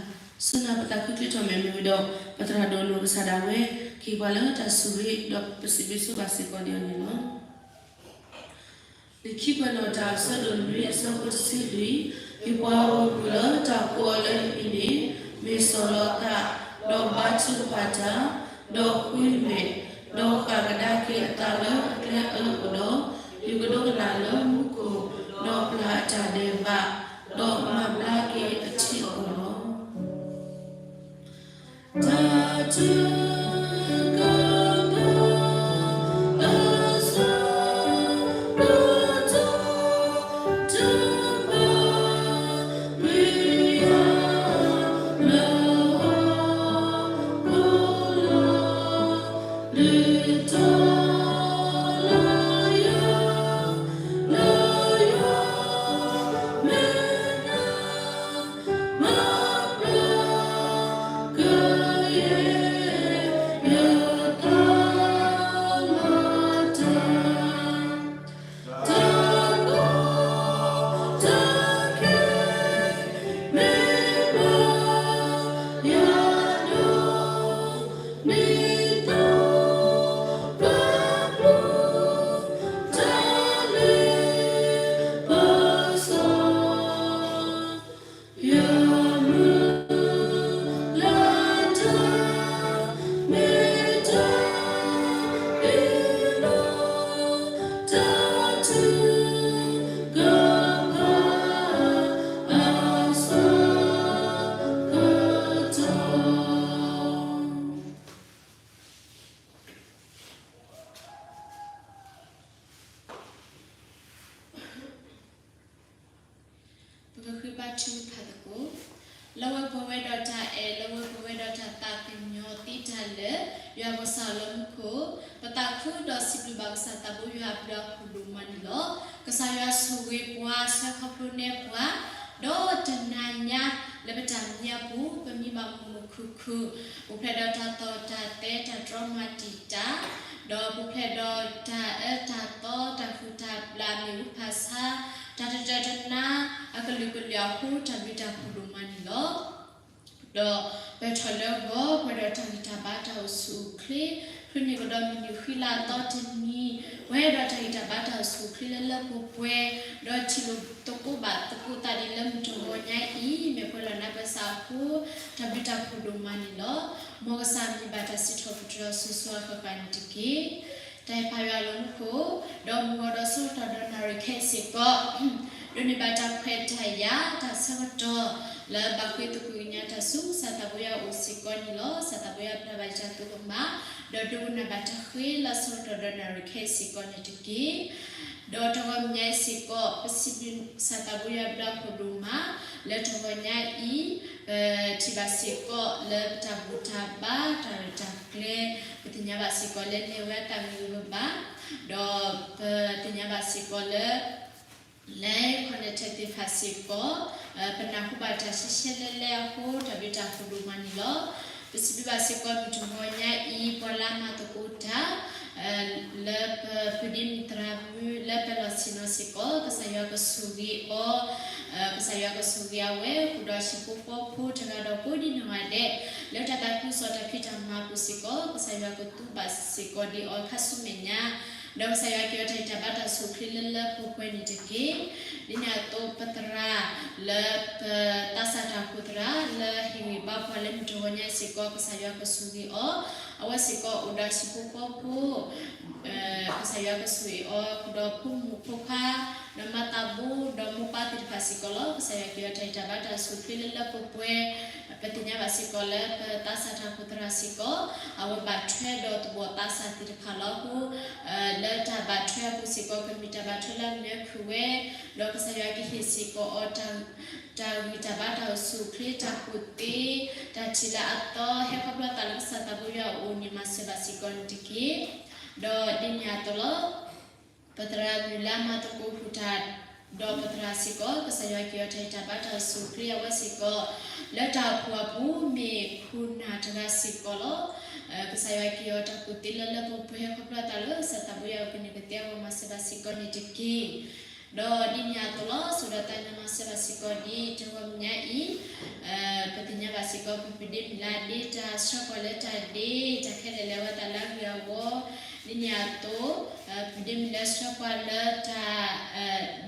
ဆူညါပသးခုချ့ထီၣ်မဲာ်မ့ၢ်ဝံၤဒီး ပသရၣ်ဒိၣ်နီၢ်ကစၢ်ဒၣ်ဝဲ ကဟ့ၣ်ပှၤလၢတၢ်ဆိၣ်ဂ့ၤ ဒီးပစံးဘျုးဆိဘၣ်စ့ၢ်ကီးန့ၣ်လီၤ. လံာ်ခံကွဲးနီၣ်တၢ်အဆၢဒိၣ်နွံအဆၢဖိတဆံလွံၢ်, ယပှၤဂီၢ်မုၢ်လၢတၢ်ကိးအီၤလၢယမံၤန့ၣ် မ့ၢ်စီၢ်လီၤသး, ဒီးဘါထုကဖၣ်တၢ်, ဒီးဃုမဲာ်, ဒီးဃၣ်ကဒါက့ၤအသးလၢအကျဲအၢအအိၣ်ဒီး, ယကဒိကနၣ်လၢမူခိၣ်, ဒီးပျၢ်အတၢ်ဒဲးဘး, ဒီးမၤဘျါက့ၤအထံအကီၢ်လီၤ. တၢ်ထုကဖၣ် အဆၢဒိၣ်တၢ တၢ်ဘါ မုၢ်ယါ လၢဟီၣ်ခိၣ်လီၤ ဒုးတီၤလၢယၤ လၢယွၤမ့ၢ်နၤ မၤဘျါကယဲၢ် ယွၤပကစၢ်လၢမူခိၣ်, ပသးခုဒီးစံးဘျုးဘၣ်ကစၢ်သးဘိယွၤအဘျုးအဖှိၣ်ဒိၣ်မးန့ၣ်လီၤ. ကစၢ်ယွၤဆိၣ်ဂ့ၤပှၤ ဆှၢခီဖျိနဲပှၤ, ဒီးတနၤညါလၢပတၢ်မံအပူၤ ပမံဘၣ်မုာ်မုာ်ခုၣ်ခုၣ်, ပူၤဖျဲးဒီးတၢ်သီၣ်တၢ်သဲတၢ်တြီမၤတံာ်တာ်, ဒီးပူၤဖျဲးဒီးတၢ်အၢတၢ်သီ တၢ်ဟုၣ်တၢ်ဘျၣ် မ့ၣ်အူဖးဆါ, တၢ်တတၢၢ်တနါ အကလုာ်ကလုာ်အဃိ တၢ်ဘျုးတၢ်ဖှိၣ်ဒိၣ်မးန့ၣ်လီၤ. ဒီးပထီၣ်လၢဂီၤ ပှဲၤဒီးတၢ်ဂံၢ်တၢ်ဘါတၢ်အိၣ်ဆူၣ်အိၣ်ချ့, ချုးန့ၢ်ကဒီးမုၢ်နံၤဃံလၤအသီတနံၤ, ပှဲၤဒီးတၢ်ဂံၢ်တၢ်ဘါတၢ်အိၣ်ဆူၣ်အိၣ်ချ့လၢလၢပှဲၤပှဲၤ, ဒီးထံၣ်လိာ်သကိးဘၣ်သကိးသးဒ်လၢမုၢ်တဂီၤညါအံၤ မ့ၢ်ပှဲၤဒီးနါပၢၢ်ဆၣ်အဃိ, တၢ်ဘျုးတၢ်ဖှိၣ်ဒိၣ်မးန့ၣ်လီၤ. မ်ကစၢ်မံဘၣ်တၢ်စံးထီၣ်ပတြၢၤအီၤစိၤစိၤအဃၣ်ဃၣ်န့ၣ်တက့ၢ်. တၢ်အဲၣ်ပၢ်ယွၤလၢမူခိၣ်, ဒီးမုၢ်ဂီၤဒီးဆၢကတီၢ်ဒီးနၣ်ရံၣ်ခဲအံၤစ့ၢ်ကီး, ဒိးန့ၢ်ဘၣ်တၢ်ခွဲးတၢ်ယာ် တၢ်ဆၢကတီၢ် လၢဘၣ်ဃ့သကွံာ်ကညးတၢ်ဆူကစၢ်သးဘိယွၤအအိၣ်စ့ၢ်ကီးန့ၣ်လီၤ. ကစၢ်သးဘိယွၤပျၢ်ဘၣ်ယတၢ်သးကမၣ်, ဒီးဒိကနၣ်ဘၣ်တၢ်ဃ့လၢဆၢကတီၢ်ဒီးနၣ်ရံၣ်ခဲအံၤစ့ၢ်ကီးန့ၣ်တက့ၢ်. ဒီးတဂီၤညါအံၤစ့ၢ်ကီး ပစံးဘျုးကစၢ်သးဘိယွၤအဘျုးအဖှိၣ်ဒိၣ်မး, လၢတဂီၤညါအံၤ ပထံၣ်ဘၣ်စ့ၢ်ကီးလၢပတၢ်ဘူၣ်တၢ်ဘါ တၢ်ရဲၣ်တၢ်ကျဲၤ, ပသ့ၣ်ညါဘၣ်စ့ၢ်ကီးလၢလဲၤဝဲအသးဂ့ၤဂ့ၤဘၣ်ဘၣ်, ဒီးပသ့ၣ်ညါဘၣ်စ့ၢ်ကီးလၢ လဲၤခီၣ်နဲၣ်ထဲသ့ၣ်တဖၣ်စ့ၢ်ကီး, ပနၢ်ဟူဘၣ်တၢ်ရှဲရှဲလဲၣ်လဲၣ်အဃိ တၢ်ဘျုးတၢ်ဖှိၣ်ဒိၣ်မးန့ၣ်လီၤ. ပစံးဘျုးဘၣ်စ့ၢ်ကီးမုၢ်တဂီၤညါအံၤ ပှၤလၢအမၤသကိးတၢ် လၢပဖုဒ့မုၣ်သရၣ်မုၣ်လၢပလီၢ်ဆ့ၣ်နီၤစ့ၢ်ကီး ကစၢ်ယွၤကဆိၣ်ဂ့ၤအီၤ, ကစၢ်ယွၤကဆိၣ်ဂ့ၤအဝဲ ဃုာ်ဒီးဟံၣ်ဖိဃီဖိတဂၤဒီးကိးဒံနီၢ်ဂၤဒဲး, လၢတၢ်သးခုကစီၣ်တၢ်ဖံးတၢ်မၤအပူၤစ့ၢ်ကီး ကစၢ်ယွၤကသူဘၣ်စ့ၢ်ကီးဒံးအီၤခါဆူမဲာ်ညါ, ဒီးကစၢ်ယွၤက့ၤအီၤတၢ်ဂံၢ်တၢ်ဘါတၢ်အိၣ်ဆူၣ်အိၣ်ချ့လၢလၢပှဲၤပှဲၤန့ၣ်တက့ၢ်. ဒ်န့ၣ်အသိးပသရၣ်လၢပသးစၢ်တၢ်အိၣ်ဖှိၣ်သရၣ် လၢဟ့ၣ်ဂံၢ်ဘါပှၤလၢမုၢ်တဂီၤညါအံၤစ့ၢ်ကီး ကစၢ်ယွၤကဆိၣ်ဂ့ၤအီၤ, အဝဲစ့ၢ်ကီးအိၣ်ဒီးဟံၣ်ဖိဃီဖိ ကစၢ်ယွၤကဆိၣ်ဂ့ၤအီၤ ဒီးဖိမုၣ်ဖိခွါ, ဒီးမၤသးဘိ ဒီးမိၢ်ပၢ်သ့ၣ်တဖၣ်စ့ၢ်ကီးလီၤ. ကစၢ်ယွၤက့ၤအီၤတၢ်ဂံၢ်တၢ်ဘါတၢ်အိၣ်ဆူၣ်အိၣ်ချ့လၢလၢပှဲၤပှဲၤ, ပသ့ၣ်ညါဘၣ်စ့ၢ်ကီးလၢပသးစၢ်တၢ်အိၣ်ဖှိၣ်သရၣ်စ့ၢ်ကီး အဝဲဘၣ်ထွဲဒီးသဘီၣ်သးစၢ်သ့ၣ်တဖၣ်လီၤ. အဃိ လၢတၢ်ဘၣ်ထွဲအပူၤစ့ၢ်ကီး ကမ့ၢ်တၢ်ဘၣ်ထွဲလၢအမၢခုၣ်ဝဲ, ဒီးကစၢ်ယွၤကဟ့ၣ်စ့ၢ်ကီးအီၤ တၢ်ဂံၢ်တၢ်ဘါတၢ်အိၣ်ဆူၣ်အိၣ်ချ့ တၢ်ကူၣ်သ့, တၢ်ထံၣ်လၢအသီ ဟဲခီဖျိသးလၢကစၢ်သးဘိယွၤအအိၣ်န့ၣ် မၤစၢၤဘၣ်စ့ၢ်ကီးန့ၣ်တက့ၢ်. ဒီးဒ်န့ၣ်အသိးလီၤ. ပသရၣ်မုၣ်လၢအမၤသကိးဟူးတၢ် ဒီးပသရၣ်စ့ၢ်ကီး ကစၢ်ယွၤက့ၤအီၤတၢ်ဂံၢ်တၢ်ဘါတၢ်အိၣ်ဆူၣ်အိၣ်ချ့အဝဲစ့ၢ်ကီး, လၢတၢ်အိၣ်ဖှိၣ်အပူၤမ့ၢ်ခိၣ်နၢ်တဂၤစ့ၢ်ကီးလီၤ. ကစၢ်ယွၤက့ၤအီၤတၢ်ကူၣ်သ့လၢလၢပှဲၤပှဲၤ ဟဲခီဖျိသးလၢကစၢ်သးဘိယွၤအအိၣ်ကန့ၢ်ကသ့အဂီၢ် မၤစၢၤဘၣ်စ့ၢ်ကီးန့ၣ်တက့ၢ်. ဒီးဒ်န့ၣ်အသိးလီၤ. ဆိၣ်ဒီးသးန့ၣ်မၤစၢၤဘၣ်စ့ၢ်ကီးဒ်တဂီၤညါအံၤ, ပသ့ၣ်ညါဘၣ်စ့ၢ်ကီး ပဖုဒ့မုၣ်လၢအဒ့တၢ် ဆှၢပှၤလၢတၢ်ဒ့ တၢ်ခဲလၢာ်လဲၤဝဲသးလၢအဂ့ၤအဝီ, ဒ်န့ၣ်အသိး ပဖုဒ့မုၣ်လၢဆှၢပှၤလၢတၢ်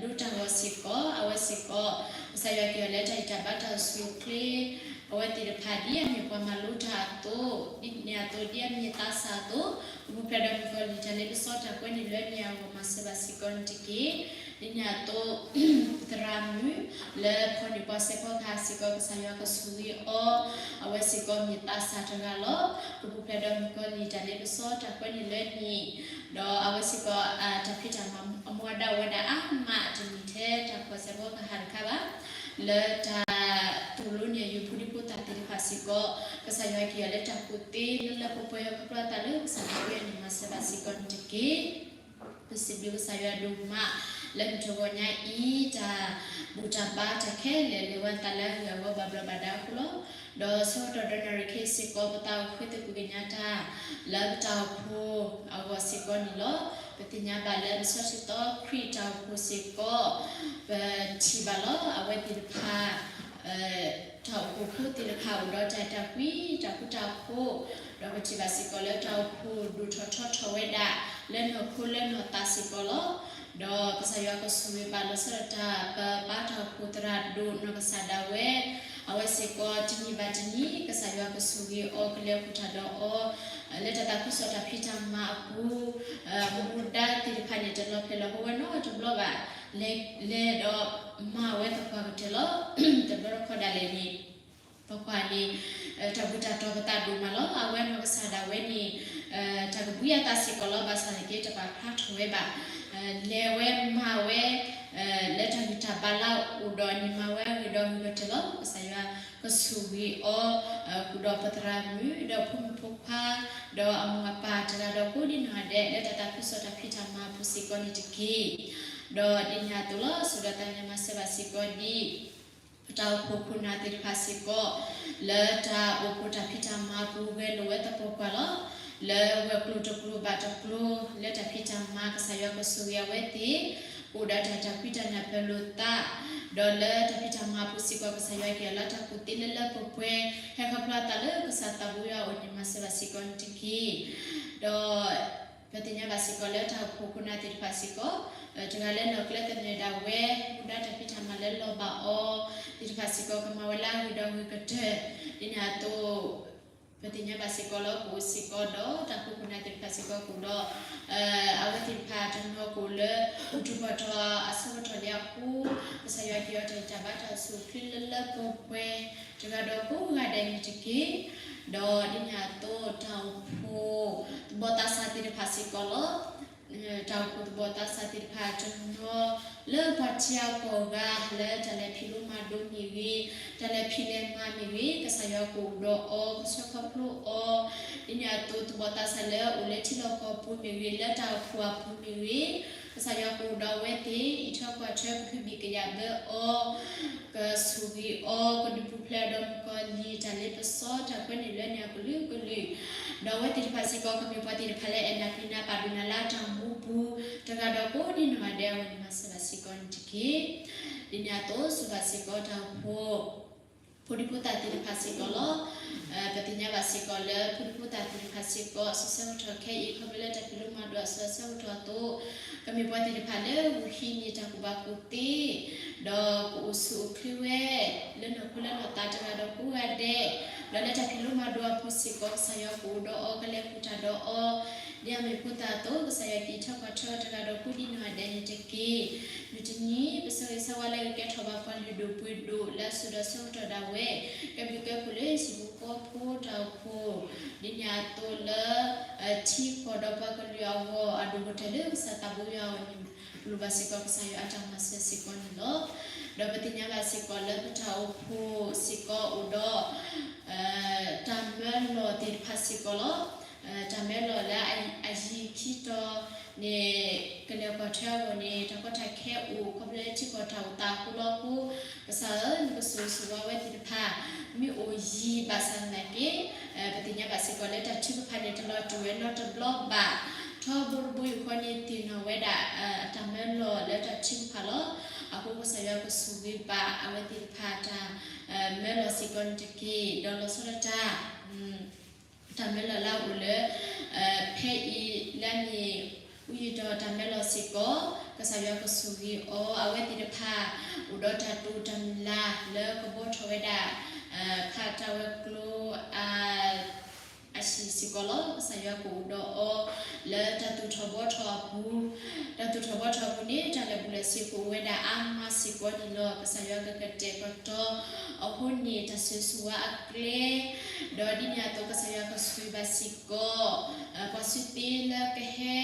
ဒိတၢ်ဂီၤစ့ၢ်ကီး အဝဲစ့ၢ်ကီး ကစၢ်ယွၤက့ၤအီၤလၢတၢ်ဂံၢ်တၢ်ဘါတၢ်အိၣ်ဆူၣ်အိၣ်ချ့ အဝဲသ့ၣ်တဖၣ်ဒ်အမ့ၢ်ပှၤမၤလိတၢ်အသိး, ဒ်န့ၣ်အသိးဒ်အမ့ၢ်သးစၢ်အသိး, ပပူၤဖျဲးဒီးမုၣ်ကီၤလံၢ်တၢ်လ့ပစီတၢ်ကွဲးန့ၢ်လွဲန့ၢ်အဂီၢ် မၤစၢၤဘၣ်စ့ၢ်ကီးန့ၣ်တက့ၢ်. ဒ်န့ၣ်အသိး သရၣ်မုၣ် လၢဖီၣ်န့ၢ်ပှၤစဲးဖီကဟၣ်စ့ၢ်ကီး ကစၢ်ယွၤကဆိၣ်ဂ့ၤအီၤ, အဝဲစ့ၢ်ကီးမ့ၢ်သးစၢ်တဂၤလီၤ. ပပူၤဖျဲးဒီးမုၣ်ကီၤလံၢ်တၢ်လ့ပစီတၢ်ကွဲးန့ၢ်လွဲန့ၢ်, ဒီးအဝဲစ့ၢ်ကီး တၢ်ဖံးတၢ်မၤအမူအဒါအိၣ်ဝဲဒၣ်အါမး တမ့ၢ်ထဲတၢ်ဖီၣ်စဲးဖီကဟၣ်တခါဘၣ်, လၢတၢ်သိၣ်လိန့ၢ်အယိာ်ဖိဒံဖိသၣ်သ့ၣ်တဖၣ်စ့ၢ်ကီး, ကစၢ်ယွၤက့ၤအီၤလၢတၢ်ကူၣ်သ့လၢလၢပှဲၤပှဲၤ ဟဲခီဖျိသးလၢကစၢ်သးဘိယွၤန့ၣ် မၤစၢၤဘၣ်စ့ၢ်ကီးန့ၣ်တက့ၢ်. ပစံးဘျုးကစၢ်ယွၤဒိၣ်မး လၢမုၢ်တဂီၤညါအံၤ တၢ်ဘူၣ်တၢ်ဘါတၢ်ခဲလၢာ်လဲၤဝဲသးလၢအဂ့ၤအဝီဘၣ်ဘျီးဘၣ်ဒါအဃိလီၤ. ဒီးဆၢကတီၢ်ဒီးနၣ်ရံၣ်ခဲအံၤစ့ၢ်ကီး ပသးအိၣ်ဃ့သကွံာ်ကညးတၢ် လၢပတၢ်အိၣ်ဖှိၣ်အဂီၢ်စ့ၢ်ကီးန့ၣ်လီၤ. ပသ့ၣ်ညါဘၣ်လၢလံာ်စီဆှံသီခရံာ်တၢ်အိၣ်ဖှိၣ်စ့ၢ်ကီး ပထံၣ်ဘၣ်လီၤ. အဝဲသ့ၣ်တဖၣ် တၢ်အိၣ်ဖှိၣ်ဖိသ့ၣ်တဖၣ်အိၣ်ဒီးတၢ်အဲၣ်တၢ်ကွံ တၢ်ဃူတၢ်ဖိး, ဒီးပထံၣ်ဘၣ်စ့ၢ်ကီးလၢတၢ်အိၣ်ဖှိၣ်ဒိၣ်ထီၣ်ထီထီၣ်ဝဲဒၣ် လၢနီၢ်ခိလၢနီၢ်သးစ့ၢ်ကီးလီၤ. ဒီးကစၢ်ယွၤကဆိၣ်ဂ့ၤဘၣ်လီၤဆီဒၣ်တၢ် ပပၢ်တၢ်အိၣ်ဖှိၣ်သရၣ်ဒိၣ်နီၢ်ကစၢ်ဒၣ်ဝဲ, အဝဲစ့ၢ်ကီးတနံၤဘၣ်တနံၤ ကစၢ်ယွၤကဆိၣ်ဂ့ၤအီၤ ကလဲၤအိၣ်ဖှိၣ်တၢ်ဒီးအီၤ လၢတၢ်သးခုကစီၣ်တၢ်ဖံးတၢ်မၤအပူၤ, မူဒါသ့ၣ်တဖၣ်န့ၣ် တလီၤဖျဲးလီၤဟိဝဲနီတဘျီဘၣ်. လဲၤ လဲၤဒီးမၤဝဲသပှၢ်ကတၢၢ်လီၤ. တဘျီတခီဒၣ်လဲာ်န့ၣ် ပကွၢ်န့ၣ် တၢ်ဘူၣ်တၢ်တီၤပသးဒိၣ်မးလီၤ. အဝဲနီၢ်ကစၢ်ဒၣ်ဝဲန့ၣ် တၢ်ကဘှံးအသးစ့ၢ်ကီးလီၤ. ဘၣ်ဆၣ်သနာ်က့ တပာ်ဖျါထီၣ်ဝဲဘၣ်. လဲၤဝဲမၤဝဲ လၢတၢ်ဂံၢ်တၢ်ဘါလၢအအိၣ်ဒီးန့ၣ် မၤဝဲအဂ့ၤဒီးဂ့ၤကတၢၢ်လီၤ. ကစၢ်ယွၤကဆိၣ်ဂ့ၤအီၤ ဃုာ်ဒီးပသရၣ်မုၣ် ဒီးဖိမုၣ်ဖိခွါ ဒီးအမိၢ်အပၢ်တဂၤဒီးကိးဒံနီၢ်ဂၤဒဲး လၢတၢ်သးခုကစီၣ်တၢ်ဖံးတၢ်မၤအပူၤစ့ၢ်ကီးန့ၣ်တက့ၢ်. ဒီးဒ်န့ၣ်အသိးလီၤ ဆိၣ်ဒီးသးန့ၣ်မၤစၢၤဘၣ်စ့ၢ်ကီးဒ် ပတၢ်အိၣ်ဖှိၣ်ခိၣ်နၢ်သ့ၣ်တဖၣ်စ့ၢ်ကီး လၢတၢ်အိၣ်ဖှိၣ်တၢ်ဖံးတၢ်မၤအပူၤ ဂဲၤလိာ်ဝဲသပှၢ်ပှၢ်လီၤ. လၢဝဲၤကျိၤတကျိၤဘၣ်တကျိၤ လၢတၢ်ဖံးတၢ်မၤ ကစၢ်ယွၤကဆိၣ်ဂ့ၤအဝဲသ့ၣ် ကအိၣ်ဒီးတၢ်တၢ်ကွံတၢ်နၢ်ပၢၢ်လိာ်သး, ဒီးလၢတၢ်ဖံးတၢ်မၤအပူၤစ့ၢ်ကီး ကစၢ်ယွၤက့ၤအီၤလၢတၢ်ကူၣ်သ့လၢလၢပှဲၤပှဲၤ ဟဲခီဖျိအသးလၢကစၢ်သးဘိယွၤအအိၣ်န့ၣ် မၤစၢၤဘၣ်စ့ၢ်ကီးန့ၣ်တက့ၢ်. ဒီး ပသ့ၣ်ညါဘၣ်စ့ၢ်ကီးလၢတၢ်အိၣ်ဖှိၣ်ခိၣ်နၢ်သ့ၣ်တဖၣ်စ့ၢ်ကီး တဂၤလၢနီၢ်ကျဲသနၢၣ်ဒၣ်ဝဲ မူဒါတၢ်ဖံးတၢ်မၤလၢလီၤဘၣ်အီၤသ့ၣ်တဖၣ်စ့ၢ်ကီး ကမၤဝဲလၢအဂ့ၤဒီးဂ့ၤကတၢၢ်. ဒ်န့ၣ်အသိး ပသ့ၣ်ညါဘၣ်စ့ၢ်ကီးလၢကအိၣ်စ့ၢ်ကီးဒီးတၢ်အိၣ်ဖှိၣ်ခိၣ်နၢ်သ့ၣ်တဖၣ်စ့ၢ်ကီးကအိၣ်ဒီး အဝဲသ့ၣ်တဖၣ်တနီၤကအိၣ်လၢ ဘူၣ်ထီၣ်ဘါထီၣ်အဆၢကတီၢ်လံအဃိ ကစၢ်ယွၤက့ၤအီၤတၢ်ဂံၢ်တၢ်ဘါတၢ်အိၣ်ဆူၣ်အိၣ်ချ့လၢလၢပှဲၤပှဲၤ တဂၤဒီးကိးဂၤဒဲးန့ၣ်တက့ၢ်. ဒီးဒ်န့ၣ်အသိး တၢ်အိၣ်ဖှိၣ်သဘီၣ်သးစၢ်သ့ၣ်တဖၣ်စ့ၢ်ကီးလီၤ. တၢ်အိၣ်ဖှိၣ်သဘီၣ်သးစၢ်သ့ၣ်တဖၣ်တနီၤ လၢပှၤထံအကီၢ်အဂၤ လၢတၢ်လဲၤဖံးလိမၤဒိးမ့ၢ်ဂ့ၤ, တၢ်လဲၤဖံးလဲၤမၤမ့ၢ်ဂ့ၤ ကစၢ်ယွၤကအိၣ်ဒီးအီၤ ကဆှၢခီဖျိအီၤ. ဒ်န့ၣ်အသိး သဘီၣ်သးစၢ်လၢအိၣ်လၢထံလီၢ်ကီၢ်ပူၤမ့ၢ်ဂ့ၤ, လၢတၢ်အိၣ်ဖှိၣ်အပူၤမ့ၢ်ဂ့ၤ, ကစၢ်ယွၤကအိၣ်ဒီးအဝဲသ့ၣ် အံးထွဲကွၢ်ထွဲ ကဟုဘံၣ်ကယာ်ဘၢအီၤ ကဆိၣ်ဂ့ၤအီၤ ကဒုးပူၤဖျဲးအီၤဒီးမုၣ်ကီၤလံၢ် တၢ်လ့ပစီ တၢ်ကွဲန့ၢ်လွဲန့ၢ်အကလုာ်ကလုာ်, ဒီးအဝဲသ့ၣ်တဖၣ်စ့ၢ်ကီး ကမ့ၢ်ပှၤသ့ၣ်တဖၣ်လၢအဲၣ်ဒိးကနၣ်ပာ်ဒိၣ်နၤလၢအတၢ်မူပူၤ တဂၤဒီးကိးဒံနီၢ်ဂၤဒဲးအဂီၢ်န့ၣ် မၤစၢၤဘၣ်စ့ၢ်ကီးန့ၣ်တက့ၢ်. ဒ်န့ၣ်အသိး ဆိၣ်ဘၣ်စ့ၢ်ကီးတၢ်အိၣ်ဖှိၣ် ဖိဒံဖိသၣ်သ့ၣ်တဖၣ်စ့ၢ်ကီးလီၤ. ပသ့ၣ်ညါဘၣ်စ့ၢ်ကီးလၢ ဖိဒံဖိသၣ်သ့ၣ်တဖၣ်စ့ၢ်ကီး အဆၢကတီၢ်ခဲအံၤ ခီဖျိလၢတၢ်ဖံးလိမၤဒိးအဆၢကတီၢ်အသိး ကမ့ၢ်ပှၤသ့ၣ်တဖၣ်လၢဂုာ်ဟံးန့ၢ်တၢ်ကူၣ်ဘၣ်ကူၣ်သ့ ဒီးကအိၣ်ဆူၣ်အိၣ်ချ့ဝဲ လၢနီၢ်ခိလၢနီၢ်သးတဂၤဒီးကိးဂၤဒဲး, ဒီးလၢတၢ်ဖံးလိမၤဒိးအပူၤစ့ၢ်ကီး ကစၢ်ယွၤကအိၣ်ဒီးအီၤ ကလဲၤဃုာ်တၢ်ဒီးအီၤ ဒ်အမ့ၢ်အဃိသတးအသိး ကစၢ်ယွၤက့ၤထီၣ်ကွၢ်ထွဲအီၤတဂၤဒီးကိးဒံနီၢ်ဂၤဒဲးန့ၣ်တက့ၢ်. မုၢ်တနံၤ ပဆၢဂ့ၤဆၢဝါလၢကကဲထီၣ်ဘၣ်ပှၤလုၢ်ဒိၣ်ပှ့ၤဒိၣ်လၢအစိၤဒီးဆၢကတီၢ်ဒၣ်ဝဲ ကဲဘျုးကဲဖှိၣ်လၢဟံၣ်ဖိဃီဖိတၢ်အိၣ်ဖှိၣ် ဒ်န့ၣ်အသိးလၢ ထံကီၢ်ဒီးပှၤကလုာ်အဂီၢ် အဒိၣ်ကတၢၢ်လၢကစၢ်သးဘိယွၤအအိၣ်န့ၣ် လိၣ်ဘၣ်စ့ၢ်ကီးကစၢ်ယွၤအတၢ်မၤစၢၤစ့ၢ်ကီးန့ၣ်လီၤ. ဒီးပသ့ၣ်ညါဘၣ်စ့ၢ်ကီးလၢပတၢ်အိၣ်ဖှိၣ်စ့ၢ်ကီးအိၣ်ဒီး တၢ်မၢလီၤသ့ၣ်တဖၣ်စ့ၢ်ကီးလီၤ. တၢ်မၢလီၤလၢအယံၤခံတီၤန့ၣ် ကလဲၤကွၢ်ထွဲအဂီၢ်န့ၣ် တၢ်ကီတၢ်ခဲအိၣ် ခီဖျိလၢထံကီၢ်တၢ်အိၣ်သးအဃိလီၤအဃိ ကစၢ်ဧၢ နကဆိၣ်ဂ့ၤဆိၣ်ဝါဝဲသ့ၣ်တဖၣ် မ့ၢ်အိၣ်ယံၤဘၣ်ဆၣ်သနာ်က့ ပသ့ၣ်ညါဘၣ်စ့ၢ်ကီးလၢတၢ်ထုကဖၣ်န့ၣ် တလီၤတူာ်ဝဲနီတဘျီဘၣ်. ထီဘိတဘိယူၢ်ဃီန့ၣ် သ့ၣ်နီၣ်ဝဲဒၣ် အတၢ်မၢလီၤလၢတၢ်ထုကဖၣ်လီၤ. အဃိကစၢ်ယွၤကဆိၣ်ဂ့ၤဘၣ်အဝဲသ့ၣ်တဖၣ်တၢ် မၢလီၤစ့ၢ်ကီးန့ၣ်တက့ၢ်. ဒီးလီၤဆီဒၣ်တၢ် တၢ်မၢလီၤလၢအအိၣ်လၢ ဖဲအံၤလၢအမ့ၢ် အူယံၤဒီးတၢ်မၢလီၤစ့ၢ်ကီး ကစၢ်ယွၤကဆိၣ်ဂ့ၤအီၤ အဝဲသ့ၣ်တဖၣ် အိၣ်ဒီးတၢ်တိာ်တၢ်မုၢ်လၢ်လၢကဘှီထီၣ်ဝဲဒၣ် ဖးတၢ်ဝဲၤကျိၤ အဟံၣ်စ့ၢ်ကီးလီၤ. ကစၢ်ယွၤကအိၣ်ဒီးအီၤ လၢတၢ်သူၣ်ထီၣ်ဘှီထီၣ်အပူၤ, တၢ်သူၣ်ထီၣ်ဘှီထီၣ်အပူၤန့ၣ် တၢ်လၢာ်ဘူၣ်လၢာ်စ့ၤကအိၣ်ဝဲဒၣ်အါမးစ့ၢ်ကီးန့ၣ်လီၤ. ကစၢ်ယွၤကကတဲာ်ကတီၤအဃိန့ၣ် တၢ်ဆိၣ်ဂ့ၤဆိၣ်ဝါအကျဲ ဒီးဒ်န့ၣ်အသိး ကစၢ်ယွၤကဆိၣ်ဂ့ၤဘၣ်စ့ၢ်ကီး ပှၤစုသ့လၢကဟဲ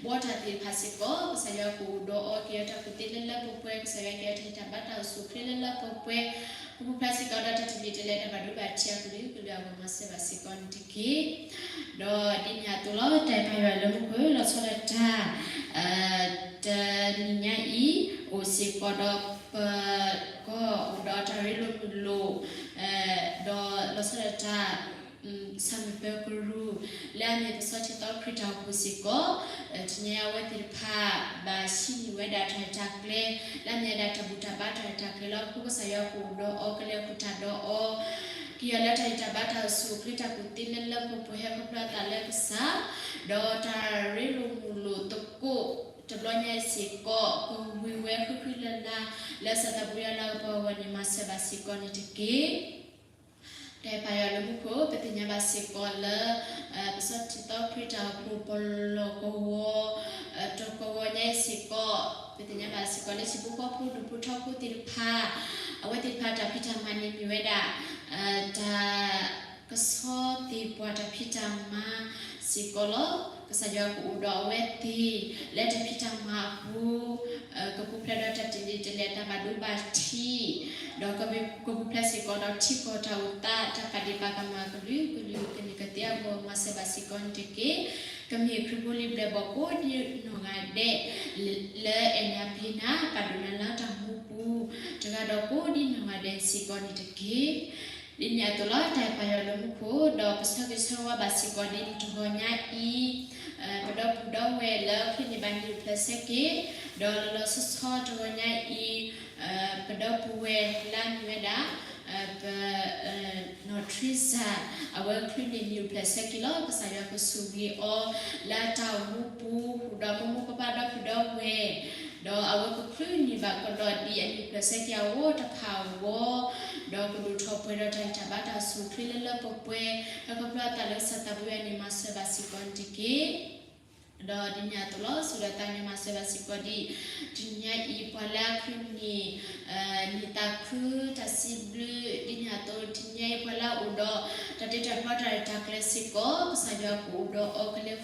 ဘှီတၢ်သ့ၣ်တဖၣ်စ့ၢ်ကီး ကစၢ်ယွၤကအိၣ်ဒီးအီၤ က့ၤအီၤတၢ်ကူၣ်သ့လၢလၢပှဲၤပှဲၤ ကစၢ်ယွၤက့ၤအီၤတၢ်ဂံၢ်တၢ်ဘါတၢ်အိၣ်ဆူၣ်အိၣ်ချ့လၢလၢပှဲၤပှဲၤ ပူၤဖျဲးစ့ၢ်ကီးဒီး တၢ်တမံၤတလဲၤတၢ်ဘၣ်ဒိဘၣ်ထံးအကလုာ်ကလုာ်အဂီၢ် မၤစၢၤဘၣ်စ့ၢ်ကီးန့ၣ်တက့ၢ်. ဒီးဒ်န့ၣ်အသိးလီၤ တၢ်အဲၣ်ပၢ်ယွၤလၢမူခိၣ် လီၤဆီဒၣ်တၢ် တနံၤညါအံၤ အိၣ်စ့ၢ်ကီးဒီးပကီၢ်အိၣ်ဒီးတၢ်ရ့လိာ်မုာ်လိာ် ဒီးလီၤဆီဒၣ်တၢ် ဆၣ်မုာ်ပၢၤကရူၢ် လၢအမ့ၢ်ပစီထံသီခရံာ်တၢ်အိၣ်ဖှိၣ်စ့ၢ်ကီး တနံၤညါအံၤအဝဲသ့ၣ်တဖၣ် ဘၣ်ဟံးန့ၢ်ဝဲဒၣ်တၢ်ရဲၣ်တၢ်ကျဲၤ လၢအမ့ၢ်ဝဲဒၣ်တၢ်ဘူၣ်တၢ်ဘါတၢ်ရဲၣ်တၢ်ကျဲၤလီၤ. အဃိကစၢ်ယွၤကအိၣ်ဒီးအီၤ ကလဲၤဃုာ်တၢ်ဒီးအီၤ က့ၤအီၤလၢတၢ်ဂံၢ်တၢ်ဘါတၢ်အိၣ်ဆူၣ်အိၣ်ချ့တၢ်ကူၣ်သ့လၢလၢပှဲၤပှဲၤ ဟဲခီဖျိအသးလၢကစၢ် ဒီးတၢ်ရ့လိာ်မုာ်လိာ်သကိးတဘျီညါအံၤစ့ၢ်ကီး ကဝံၤဝဲဃုဃုလၢ်လၢ် လၢကစၢ်သးဘိယွၤလၤကပီၤအဂီၢ်န့ၣ် မၤစၢၤဘၣ်စ့ၢ်ကီးန့ၣ်တက့ၢ်. တၢ်အဲၣ်ပၢ်ယွၤလၢမူခိၣ် ပသ့ၣ်ညါဘၣ်စ့ၢ်ကီးလၢ ပစီထံသီခရံာ်တၢ်အိၣ်ဖှိၣ်ပလီၢ်ကဝီၤ တကဝီၤညါအံၤစ့ၢ်ကီး ပသ့ၣ်ညါဘၣ်စ့ၢ်ကီးလၢ ဟံၣ်ဖိဃီဖိဒူၣ်ဖိထၢဖိသ့ၣ်တဖၣ် အဝဲသ့ၣ်တဖၣ်တၢ်ဖံးတၢ်မၤန့ၣ်မ့ၢ်ဝဲဒၣ် တၢ် ကဆီသ့ၣ်ပှၢ်တၢ်ဖံးတၢ်မၤစ့ၢ်ကီးလီၤ. ကစၢ်ယွၤကအိၣ်ဒီးအဝဲသ့ၣ် လၢတၢ်ဖံးတၢ်မၤအပူၤ, ကပူၤဖျဲးဒီးတၢ်တ့ၢ်လံတလဲၤတၢ်ဘၣ်ဒိဘၣ်ထံး, ဒီးကပူၤဖျဲးစ့ၢ်ကီးဒီးထံကီၢ်တၢ်အိၣ်သး တၢ်ပာ်ဒ့ၣ်ပာ်ကမၣ်ကလုာ်ကလုာ် ကန့ၢ်ကသ့အဂီၢ် မၤစၢၤဘၣ်စ့ၢ်ကီးန့ၣ်တက့ၢ်. ကမ့ၢ်ခရံာ်ဖိလံၤဘျဲၣ်ဘီၣ်ကိးဒံနီၢ်ဂၤဒဲး လၢအဲၣ်နၤပျံၤနၤ ပာ်ဒိၣ်နၤလၢတၢ်မူပူၤ တဂၤဒီးကိးဒံနီၢ်ဂၤဒဲးစ့ၢ်ကီးန့ၣ်တက့ၢ်. ဒ်န့ၣ်အသိးလီၤ တၢ်အဲၣ်ပှၤယွၤလၢမူခိၣ် ဒီးပဆၢဂ့ၤဆၢဝါဘၣ်စ့ၢ်ကီးဒ်တဂီၤညါအံၤ, ပဒီပုၢ်ဒီဝဲၢ်လၢခရံာ်န့ၣ်ဘၣ်နံၣ်အိၣ်ဖျဲၣ်ဆၢက့ၤ, ဒီးလီၤလီၤဆီဆီတဂီၤညါအံၤ, ပဒီပုၢ်ဝဲၢ်လၢအမ့ၢ်ဝဲဒၣ် ပ နီၢ်ထရံစၢ် အဝဲခရံာ်န့ၣ်နံၣ်အိၣ်ဖျဲၣ်ဆၢက့ၤလီၤ. ကစၢ်ယွၤကဆိၣ်ဂ့ၤအီၤ လၢတၢ်အိၣ်မူပူၤ ဃုာ်ဒီးမိၢ်မိၢ်ပၢ်ပၢ်ဒီပုၢ်ဒီဝဲၢ်, ဒီးအဝဲကချုးန့ၢ်ဘၣ်ကဒီးဒ်အနံၣ်အိၣ်ဖျဲၣ်ဆၢက့ၤအဂီၢ်တဖၣ်အဂီၢ်, ဒီးကဒိၣ်ထီၣ်ပှဲၤဒီးတၢ်ဂံၢ်တၢ်ဘါတၢ်အိၣ်ဆူၣ်အိၣ်ချ့လၢလၢပှဲၤပှဲၤ ဟဲခီဖျိအသးလၢကစၢ်သးဘိယွၤန့ၣ် မၤစၢၤဘၣ်စ့ၢ်ကီးန့ၣ်တက့ၢ်. ဒီးဒ်န့ၣ်အသိးလီၤ စူၢ်ဒီးသးကညီၤမၤစၢၤဘၣ်စ့ၢ်ကီးဒ် တနံၤညါအံၤ ပှၤလၢအချုးန့ၢ် န့ၢ်သးခုတၢ်စံးဘျုး ဒ်န့ၣ်အသိး တနံၤညါအံၤ ပှၤလၢအအိၣ်ဒီး တၢ်တ့တၢ်ဖျီတၢ်ရဲၣ်တၢ်ကျဲၤစ့ၢ်ကီး ကစၢ်ယွၤကအိၣ်ဒီးအီၤ ကလဲၤဃုာ်တၢ်ဒီးအီၤ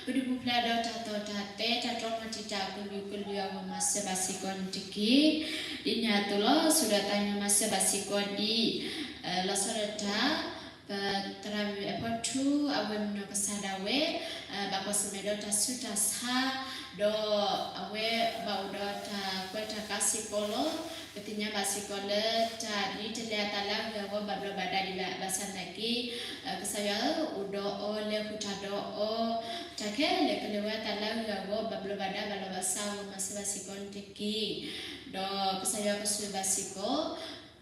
ကဒုးပူၤဖျဲးဒီးတၢ်သီၣ်တၢ်သဲ တၢ်တြီမၤတံာ်တာ်ကလုာ်ကလုာ်အဂီၢ် မၤစၢၤဘၣ်စ့ၢ်ကီးန့ၣ်တက့ၢ်. ဒ်န့ၣ်အသိးလီၤ စူၢ်ဒီးသးကညီၤမၤစၢၤဘၣ်စ့ၢ်ကီးဒ် လီၤဆီဒၣ်တၢ် ပသရၣ်မုၣ်အဖီထူ အဝဲမုၢ်နီၢ်ကစၢ်ဒၣ်ဝဲ ဘၣ်ကွၢ်ဆၢၣ်မဲာ်ဒီးတၢ်ဆူးတၢ်ဆါ ဒီးအဝဲဘၣ်အိၣ်ဒီးတၢ်ကွဲးတၢ်ကါစ့ၢ်ကီးလီၤ. ပသ့ၣ်ညါဘၣ်စ့ၢ်ကီးလၢတၢ်ဒ်တလဲၤအသးလၢအဂ့ၢ်အဝီဘၣ်ဘျီးဘၣ်ဒါဒံးဘၣ် ဘၣ်ဆၣ်သနာ်က့ ကစၢ်ယွၤဧၢ အိၣ်ဒီးအီၤ လဲၤဃုာ်တၢ်ဒီးအီၤ တၢ်ခဲလၢာ်ကလဲၤဝဲအသးလၢအဂ့ၢ်အဝီဘၣ်ဘျီးဘၣ်ဒါဘၣ်လီၤဘၣ်စးအဂီၢ် မၤစၢၤဘၣ်စ့ၢ်ကီးန့ၣ်တက့ၢ်. ဒီးကစၢ်ယွၤကဆိၣ်ဂ့ၤဘၣ်စ့ၢ်ကီး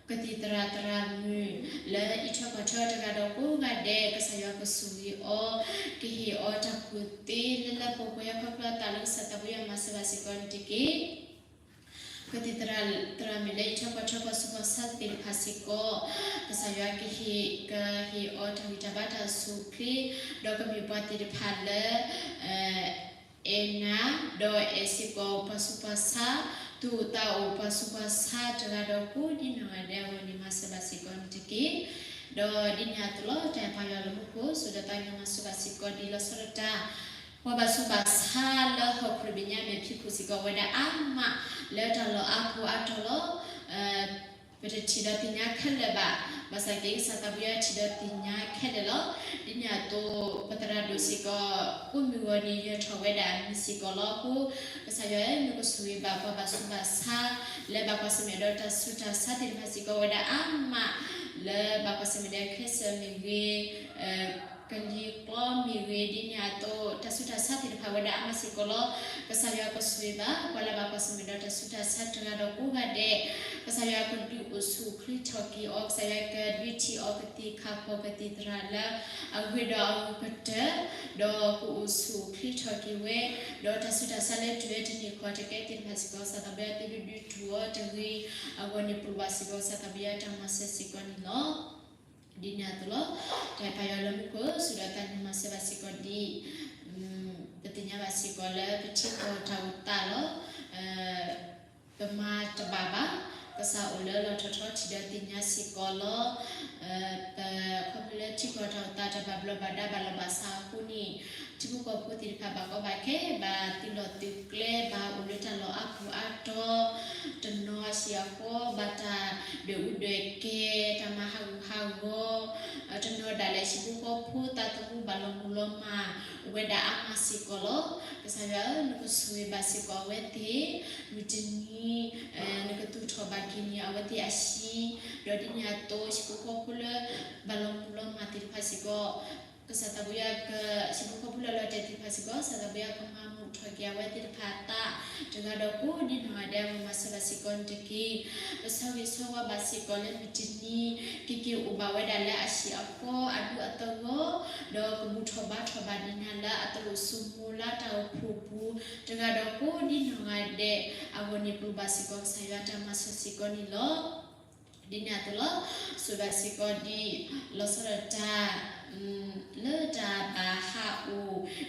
ကသံၣ်သရၣ်သရၣ်မုၣ် လၢအံးထွဲကွၢ်ထွဲတဂၤဒီးကိးဂၤဒဲး ကစၢ်ယွၤကဆိၣ်ဂ့ၤအီၤ ကဟ့ၣ်အီၤတၢ်ကူၣ်သ့လၢလၢပှဲၤပှဲၤ ဟဲခီဖျိအသးလၢကစၢ်သးဘိယွၤ မၤစၢၤဘၣ်စ့ၢ်ကီးန့ၣ်တက့ၢ်. ကသံၣ်သရၣ်သရၣ်မုၣ်လၢအံးထွဲကွၢ်ထွဲပှၤဆူးပှၤဆါသ့ၣ်တဖၣ်စ့ၢ်ကီး ကစၢ်ယွၤကဟ့ၣ် ကဟ့ၣ်အီၤတၢ်ဂံၢ်တၢ်ဘါတၢ်အိၣ်ဆူၣ်အိၣ်ချ့ ဒီးကမ့ၢ်ပှၤသ့ၣ်တဖၣ်လၢ အဲၣ်နၤ ဒီးအဲၣ်စ့ၢ်ကီးပှၤဆူးပှၤဆါ, သူၣ်အိၣ်သးအိၣ်ပှၤဆူးပှၤဆါတဂၤဒီးကိးဒံနီၢ်ဂၤဒဲးအဂီၢ်န့ၣ် မၤစၢၤဘၣ်စ့ၢ်ကီးန့ၣ်တက့ၢ်. ဒီးဒ်န့ၣ်အသိးလီၤ တၢ်အဲၣ်ပှၤယွၤလၢမူခိၣ် စူၢ်ဒီးသးကညီၤမၤစၢၤဘၣ်စ့ၢ်ကီးဒ်လီၤဆီဒၣ်တၢ် ပှၤဘၣ်ဆူးဘၣ်ဆါလၢဟီၣ်ခိၣ်တဘ့ၣ်ညါ မဲာ်ဖံးခိၣ်စ့ၢ်ကီးဝဲဒၣ်အါမး လၢတၢ်လီၢ်အါပူၤအါတီၤလီၤ. ပတထံၣ်ဒီးသ့ၣ်ညါခဲလၢာ်ဘၣ်, ဘၣ်ဆၣ်က့ ကစၢ်သးဘိယွၤထံၣ်ဒီးသ့ၣ်ညါခဲလၢာ်လီၤ. ဒ်န့ၣ်အသိး ပသရၣ်ဒိၣ်စ့ၢ်ကီး ကိးမုၢ်ဂီၤန့ၣ် ယၢၤထီၣ်ဝဲဒၣ်အမံၤစ့ၢ်ကီးလီၤ. အဃိ ကစၢ်ယွၤဧၢ နကဆိၣ်ဂ့ၤဘၣ်ပှၤဘၣ်ဆူးဘၣ်ဆါ လၢဘၣ်ကွၢ်ဆၢၣ်မဲာ်ဒီးတၢ်ဆူးတၢ်ဆါသ့ၣ်တဖၣ်စ့ၢ်ကီးဝဲဒၣ်အါမး လၢဘၣ်ကွၢ်ဆၢၣ်မဲာ်ဒီး cancer မ့ၢ်ဂ့ၤ ကလံၤကျီမ့ၢ်ဂ့ၤ ဒ်န့ၣ်အသိး တၢ်ဆူးတၢ်ဆါသ့ၣ်တဖၣ်ဝဲဒၣ်အါမးစ့ၢ်ကီးလီၤ. ကစၢ်ယွၤကဆိၣ်ဂ့ၤဘၣ် ပှၤလၢဘၣ်ကွၢ်ဆၢၣ်မဲာ်ဒီးတၢ်ဆူးတၢ်ဆါတဂၤဒီးကိးဂၤဒဲး, ကစၢ်ယွၤကဒုးအိၣ်ဆူၣ်အိၣ်ချ့ထီၣ်က့ၤအီၤ, ကစၢ်ယွၤကဒွးထံၣ်အီၤကသ့ၣ်ခၣ်ဖီၣ်ကသံၣ်သရၣ်လၢအဂ့ၤဒီးအဂ့ၤကတၢၢ်, ဒီးကအိၣ်ဆူၣ်အိၣ်ချ့ထီၣ်က့ၤဝဲ, ဒီးတၢ်ဆူးတၢ်ဆါလၢတုၤဝဲတနံၤဃီတကဲသ့ၣ်တဖၣ်စ့ၢ်ကီး ကစၢ်သးဘိယွၤသုဒုးဒုးထူအီၤတဂ့ၤ, အဂီၢ်န့ၣ်ပလိၣ်ဘၣ်စ့ၢ်ကီး ကစၢ်သးဘိယွၤတၢ်မၤစၢၤစ့ၢ်ကီးန့ၣ်လီၤ. ဒ်န့ၣ်အသိးလီၤ. တၢ်အဲၣ်ပှၤယွၤလၢမူခိၣ် စူၢ်ဒီးသးကညီၤမၤစၢၤဘၣ်စ့ၢ်ကီးဒ် ပသ့ၣ်ညါဘၣ်စ့ၢ်ကီးလၢပထံကီၢ်တၢ်အိၣ်သးလီၤ. ပမၤတဘၣ်ဘၣ်, ကစၢ်အိၣ်လၢလီၢ်ထီၣ်ထီထံးဒီးသ့ၣ်ညါစ့ၢ်ကီးလီၤ. ပခီဖျိလၢထံကီၢ်တၢ်အိၣ်သးတၢ်ဘၣ်ဘျီးဘၣ်ဒါဘၣ်လီၤဘၣ်စးအဃိန့ၣ် ထံဖိကီၢ်ဖိသ့ၣ်တဖၣ်ဘၣ်ကီဘၣ်ခဲ ဘၣ်သုးလီၢ်သုးကျဲ ဘၣ်အိၣ်လၢတၢ်လီၢ်အါပူၤအါတီၤ, တနီၤအဟံၣ်အဃီ ဘၣ်တၢ်ဒွဲၣ်အူဒွဲၣ်ကဲၤ တၢ်မၤဟးဂူာ်ဟးဂီၤ, တနီၤဒၣ်လဲာ်ဟံၣ်ဖိဃီဖိသးသမူဘၣ်လီၤမုၢ်လီၤမၢ် အိၣ်ဝဲဒၣ်အါမးစ့ၢ်ကီးလီၤ. ကစၢ်ယွၤဧၢ နကဆိၣ်ဂ့ၤဘၣ်စ့ၢ်ကီးအဝဲသ့ၣ်, မုၢ်တနံၤ နကသူၣ်ထီၣ်ဘၣ်က့ၤန့ၢ်အဝဲသ့ၣ်အဟံၣ်, ဒီးဒ်န့ၣ်အသိး ဟံၣ်ဖိဃီဖိလၢ ဘၣ်လီၤမုၢ်လီၤမၢ်သ့ၣ်တဖၣ်စ့ၢ်ကီး ကစၢ်သးဘိယွၤက ဟံၣ်ဖိဃီဖိလၢလီၤတဲာ်သ့ၣ်တဖၣ်စ့ၢ်ကီး ကစၢ်သးဘိယွၤကမၤမုာ်ထီၣ်က့ၤအဝဲသ့ၣ်တဖၣ်အသး တဂၤဒီးကိးဒံနီၢ်ဂၤဒဲးအဂီၢ် မၤစၢၤဘၣ်စ့ၢ်ကီးန့ၣ်တက့ၢ်. ပဆၢဂ့ၤဆၢဝါဘၣ်စ့ၢ်ကီးလၢမုၢ်တနံၤ ကက့ၤအိၣ်ဘၣ်ဝဲဒၣ်လၢအဟံၣ်အဃီအဒူအသဝီ ဒီးကဘူၣ်ထီၣ်ဘါထီၣ်ဘၣ်ဒံးနၤလၢအသရိာ်စိမိၤလၢတၢ်အိၣ်ဖှိၣ်ပူၤ တဂၤဒီးကိးဒံနီၢ်ဂၤဒဲးအဂီၢ်န့ၣ် ပလိၣ်ဘၣ်စ့ၢ်ကီးကစၢ်ယွၤတၢ်မၤစၢၤစ့ၢ်ကီးန့ၣ်လီၤ. ဒ်န့ၣ်အသိးလီၤ. ဆိၣ်ဘၣ်စ့ၢ်ကီးဒ် လီၤဆီဒၣ်တၢ် လၢတၢ်ဘၣ်ဟး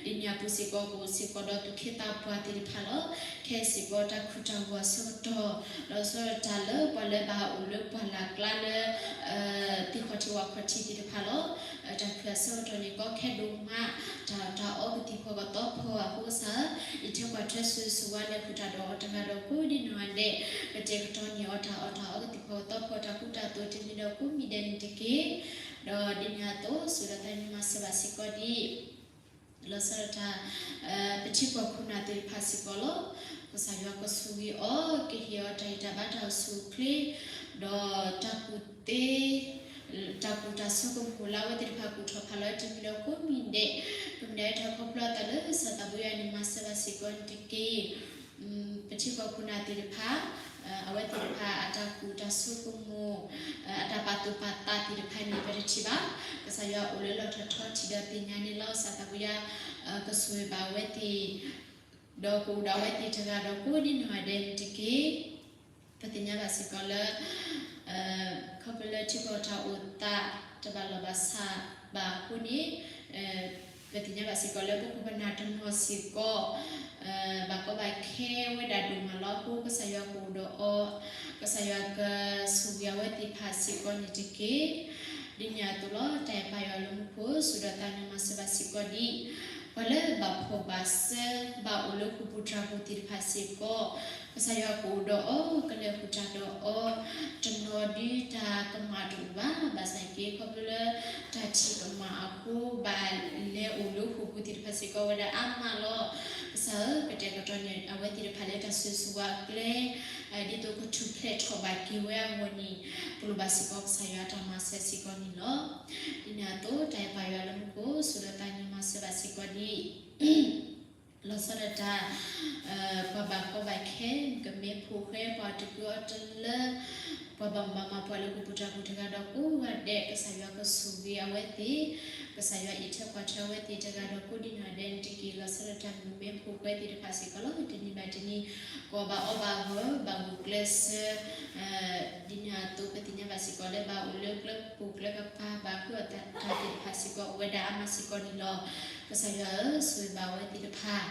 အိၣ် ဒ်န့ၣ်အပူၤ စ့ၢ်ကီး ကအိၣ်စ့ၢ်ကီးဒီးသူၣ်က့သးပှၢ်သ့ၣ်တဖၣ်လီၤ. ခဲအံၤစ့ၢ်ကီး တၢ်ခူၣ်တၢ်ဂီၤအဆၢကတီၢ် လီၤဆီဒၣ်တၢ်လၢပှၤလၢဘၣ်အိၣ်လၢပှၢ်လၢ်ကျါလၢ သ့ၣ်ခီၣ်ထံးဝၣ်ခီၣ်ထံးသ့ၣ်တဖၣ်လီၤ. တၢ်ခူၣ်အဆၢကတီၢ်န့ၣ် ကီခဲဒိၣ်မး တၢ်အီၣ်တၢ်အီကသံၣ်ဖီကီၢ်သီဖီအဃိကစၢ်ဧၢ, ယထဲကွၢ်ထွဲဆိၣ်ဂ့ၤဆိၣ်ဝါလဲၤဃုာ်တၢ်ဒီးအီၤတဂၤဒီး ကိးဒံနီၢ်ဂၤဒဲး ကတဲာ်ကတီၤန့ၢ်အီၤတၢ်အီၣ်တၢ်အီကသံၣ်ဖီကီၢ်သီဖီ တၢ်ကူတၢ်သိးတမံၤဒီးကိးမံၤဒဲးန့ၣ်တက့ၢ်. ဒီးဒ်န့ၣ်အသိး ဆိၣ်ဒီးသးန့ၣ်မၤစၢၤဘၣ်စ့ၢ်ကီးဒ် လီၤဆီဒၣ်တၢ် ပထံပှၢ်ခိၣ်နၢ်သ့ၣ်တဖၣ်စ့ၢ်ကီးလီၤ. ကစၢ်ယွၤကဆိၣ်ဂ့ၤအီၤ ကဟ့ၣ်အီၤတၢ်ဂံၢ်တၢ်ဘါတၢ်အိၣ်ဆူၣ်အိၣ်ချ့ ဒီးတၢ်ကူၣ်သ့ တၢ်ကူၣ်တၢ်ဆိကမိၣ်လၢအဝဲသ့ၣ်တဖၣ်ကူၣ်ထီၣ်ဖးလီၤတမံၤဒီးကိးမံၤဒဲး ကမ့ၢ်ဒၣ်တၢ်ခီဖျိအသးလၢ ကစၢ်သးဘိယွၤန့ၣ်မၤစၢၤဘၣ်စ့ၢ်ကီးန့ၣ်တက့ၢ်. ပထံပှၢ်ခိၣ်နၢ်သ့ၣ်တဖၣ် အဝဲသ့ၣ်တဖၣ် အတၢ်ကူၣ်တၢ်ဆိကမိၣ် အတၢ်ပာ်သူၣ်ပာ်သးသ့ၣ်တဖၣ်န့ၣ် ပတထံၣ်ဘၣ်. ကစၢ်ယွၤအိၣ်လၢလီၢ်ထီၣ်ထီထံၣ်ဒီးသ့ၣ်ညါန့ၣ်လီၤ. ကစၢ်သးဘိယွၤ ကဆိၣ်ဂ့ၤဘၣ်အဝဲသ့ၣ် ဒီးကအိၣ်ဒီးအဝဲသ့ၣ်တဂၤဒီးကိးဒံနီၢ်ဂၤဒဲးန့ၣ်တက့ၢ်. ပသ့ၣ်ညါဘၣ်စ့ၢ်ကီးလၢ ခီဖျိလၢထံကီၢ်တၢ်အိၣ်သး တဘၣ်လီၢ်ဘၣ်စးဘၣ်အဃိန့ၣ် ပသ့ၣ်ညါဘၣ်စ့ၢ်ကီးလၢပခိၣ်ပနၢ်တနီၤစ့ၢ်ကီး ဘၣ်ကီဘၣ်ခဲဝဲဒၣ်ဒိၣ်မးလီၤ. အဃိကစၢ်ယွၤကအိၣ်ဒီးအီၤ, ကစၢ်ယွၤကဆိၣ်ဂ့ၤအဝဲသ့ၣ်တဖၣ်စ့ၢ်ကီးန့ၣ်တက့ၢ်. ဒ်န့ၣ်အသိးလီၤ. တၢ်အဲၣ်ပၢ်ယွၤလၢမူခိၣ် ဆိၣ်ဒီးသးန့ၣ်မၤစၢၤဘၣ်စ့ၢ်ကီးဒ် ပှၤလၢဘၣ်ဖှီၣ်ဘၣ်စၢ ဘၣ်အိၣ်လၢဃိာ်ပူၤတြၢ်ပူၤသ့ၣ်တဖၣ်စ့ၢ်ကီး ကစၢ်ယွၤကအိၣ်ဒီးအီၤ ကလဲၤဃုာ်တၢ်ဒီးအီၤ တနီၤဒ်တၢ်ကမၣ်တအိၣ်ဘၣ်. ဘၣ်ဆၣ်က့ၤခီဖျိလၢ တၢ်ထံၣ်ကမၣ်အဃိ ဘၣ်လဲၤအိၣ်လၢဃိာ်ပူၤသ့ၣ်တဖၣ်စ့ၢ်ကီးဝဲဒၣ်အါမးလီၤ. ကစၢ်ဧၢ ကတဲာ်ကတီၤန့ၢ်အဝဲသ့ၣ်တဖၣ်လၢတၢ်ဆိၣ်ဂ့ၤဆိၣ်ဝါအကျဲ ဒ်သိးကထူၣ်ဖျဲးထီၣ်ဘၣ်က့ၤဝဲအဂီၢ်န့ၣ် ပလိၣ်ဘၣ်စ့ၢ်ကီးကစၢ်ယွၤအတၢ်မၤစၢၤစ့ၢ်ကီးန့ၣ်လီၤ. ဒ်န့ၣ်အသိး တၢ်အဲၣ်ပၢ်ယွၤလၢမူခိၣ် ဆိၣ်ဒီးသးန့ၣ်မၤစၢၤဘၣ်စ့ၢ်ကီးဒ် လီၤဆီဒၣ်တၢ် ပှၤဘၣ်ကီဘၣ်ခဲ ကမ့ၢ်ဖိဃဲ ပှၤတကုအီတလၢ ပှၤဘၣ်မူဘၣ်မၤပှၤလၢဃိာ်ပူၤတြၢ်ပူၤတဂၤဒီးကိးဂၤဒဲး ကစၢ်ယွၤကဆိၣ်ဂ့ၤအဝဲသ့ၣ်, ကစၢ်ယွၤအံးထွဲကွၢ်ထွဲအဝဲသ့ၣ်တဂၤဒီးကိးဒံနီၢ်ဂၤဒဲးန့ၣ်တက့ၢ်. လီၤဆီဒၣ်တၢ်မ့ၢ်ဖိဃဲသ့ၣ်တဖၣ်စ့ၢ်ကီးလီၤ. တနံၤဘၣ်တနံၤ ကဘၣ်အီၣ်ဘၣ်ဂီၢ် ဘၣ်ဂုာ်ကျဲးစၢး ဒ်န့ၣ်အသိး ပသ့ၣ်ညါဘၣ်စ့ၢ်ကီးလၢဘၣ်အိၣ်လၢကျဲပူၤကျဲကပၤ ဘၣ်ဃုအီၣ်တၢ်သ့ၣ်တဖၣ်စ့ၢ်ကီး အိၣ်ဝဲဒၣ်အါမးစ့ၢ်ကီးန့ၣ်လီၤ. ကစၢ်ယွၤဧၢ ဆိၣ်ဂ့ၤဘၣ်အဝဲသ့ၣ်တဖၣ် တ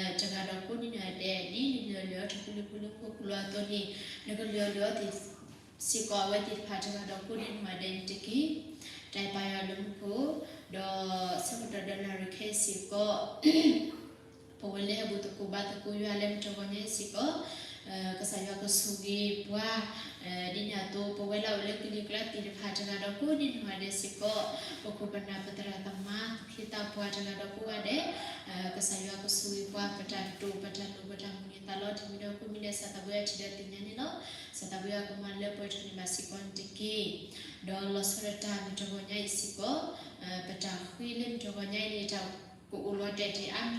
ဂၤဒီးကိးဒံနီၢ်ဂၤဒဲး ဒ်နလုၢ်အီၣ်လုၢ်အီထီၣ်ကလုာ်ဖိလၢဟီၣ်ခိၣ်ချၢအသိးန့ၣ် နကလုၢ်အီၣ်လုၢ်အီသ့ၣ်စ့ၢ်ကီးအဝဲသ့ၣ်တဖၣ်တဂၤဒီးကိးဒံနီၢ်ဂၤဒဲးန့ၣ်တက့ၢ်. တၢ်အဲၣ်ပၢ်ယွၤလၢမူခိၣ် ဒီးဆၢကတီၢ်ဒီးနၣ်ရံၣ်ခဲအံၤစ့ၢ်ကီး ပဝဲလၢဟဲဘူးသကိးဘါသကိးယွၤလၢမုၢ်တဂီၤညါအံၤစ့ၢ်ကီး ကစၢ်ယွၤကဆိၣ်ဂ့ၤပှၤ ဒ်န့ၣ်အသိး ပဝဲလၢအိၣ်လၢကလံၤကျါသ့ၣ်တဖၣ်တဂၤဒီးကိးဒံနီၢ်ဂၤဒဲးစ့ၢ်ကီး ပခိၣ်ပနၢ်ပသရၣ်သမါ သူၣ်က့သးပှၢ်တဂၤဒီးကိးဂၤဒဲး ကစၢ်ယွၤကဆိၣ်ဂ့ၤပှၤ ပတၢ်တိာ် ပတၢ်လိၣ် ပတၢ်မုၢ်န့ၢ်သးလီ တမံၤဒီးကိးမံၤဒဲး ကစၢ်သးဘိယွၤထံၣ်ဒီးသ့ၣ်ညါန့ၣ်လီၤ. ကစၢ်သးဘိယွၤကမၤလၢပှဲၤထီၣ်န့ၢ်ဘၣ်စ့ၢ်ကီးန့ၣ်တက့ၢ်. ဒီးလီၤဆီဒၣ်တၢ်မုၢ်တဂီၤညါအံၤစ့ၢ်ကီး ပတၢ်ဃ့လၢမုၢ်တဂီၤညါအံၤန့ၣ် တၢ်ကအိၣ်လီၤတဲာ်တ့ၢ်အါမံၤလီၤ. က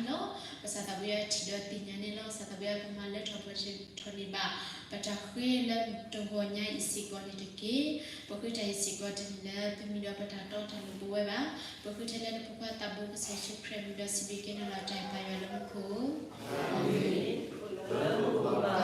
စၢ်သးဘိယွၤထံၣ်ဒီးသ့ၣ်ညါန့ၣ်လီၤ. ကစၢ်သးဘိယွၤကမၤလၢထီၣ်ပှဲၤထီၣ်န့ၢ်ဘၣ် ပတၢ်ဃ့လၢမုၢ်တဂီၤညါအံၤစ့ၢ်ကီးန့ၣ်တက့ၢ်. ပဃ့တၢ်အံၤစ့ၢ်ကီးတမ့ၢ်လၢပမံၤဒီးပတၢ်တီတၢ်လိၤပဝဲဘၣ်. ပဃ့ထဲလၢနဖိခွါသးဘိကစၢ်ယ့ၣ်ၡူးခရံာ်မံၤဒီး စံးဘျုးက့ၤနၤလီၤ. တၢ်အဲၣ်ပၢ်ယွၤလၢမူခိၣ် အၤမ့ၣ်. ပလၢမူခိၣ်ဘၣ်ဧၢ, မ်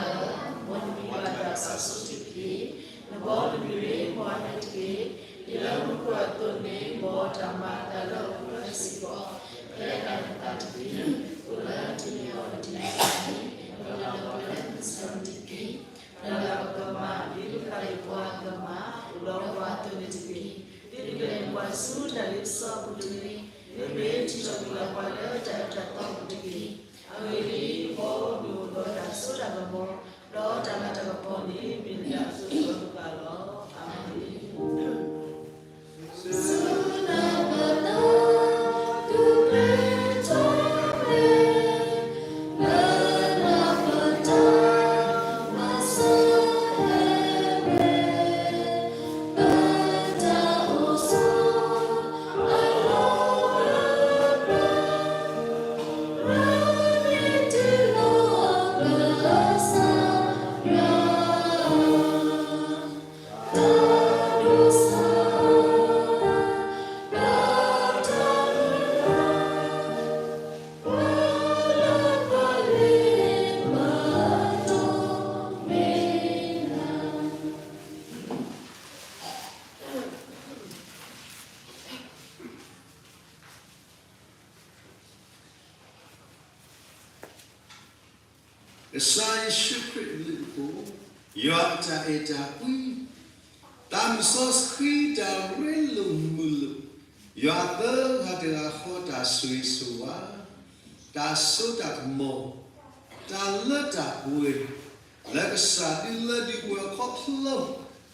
နမံၤဘၣ်တၢ်သးစူၤထီၣ်က့ၤ, နဘီနမုၢ်မ့ၢ်ပှၤန့ၣ်တက့ၢ်. ဒ်လၢမူခိၣ်အသိးန့ၣ် မ်တၢ်မၤအသးလၢဟီၣ်ခိၣ်ချၢစ့ၢ်ကီး, ဖဲဒၣ်နသးတက့ၢ်. အိၣ်လၢတနံၤအံၤတနံၤအံၤ, ပလၢပှဲၤလၢနစုန့ၣ်တက့ၢ်. နလၢပကမၤ ဒ်ပသးအံၤပှၤကမၤ, အိၣ်ဒီးပှၤအသိးန့ၣ်တက့ၢ်. ဒ်နပျဲၢ်နပှၤဆူတၢ်လ့ပစီအပူၤတဂ့ၤ, မ့မ့ၢ်ထံၣ်ထီၣ်ကွံာ်လၢပှၤလၢတၢ်အၢတၢ်သီအပူၤတက့ၢ်. အဂ့ၢ်ဒ်အံၤ, မ်ပအိၣ်ဒီးတၢ်စိတၢ်ကမီၤ, ဒီးတၢ်လၤတၢ်ကပီၤန့ၣ် မ့ၢ်နတၢ်အစိအကမီၤလီၤ. အၤမ့ၣ်. ကစၢ်ယ့ၣ်ၡူးခရံာ်အဘျုးအဖှိၣ်, ယွၤအတၢ်အဲၣ်တၢ်ကွံ, တၢ်မုၢ်စီဆှံတၢ်ရ့လိာ်မုာ်လိာ်, ယွၤသၢဂၤတဂၤဃီတၢ်ဆိၣ်ဂ့ၤဆိၣ်ဝါ, တၢ်စိတၢ်ကမီၤ, တၢ်လၢတၢ်ပှဲၤ, လၢကစၢ်ဒုးလၢဒုးပှဲၤအခီဖျိ,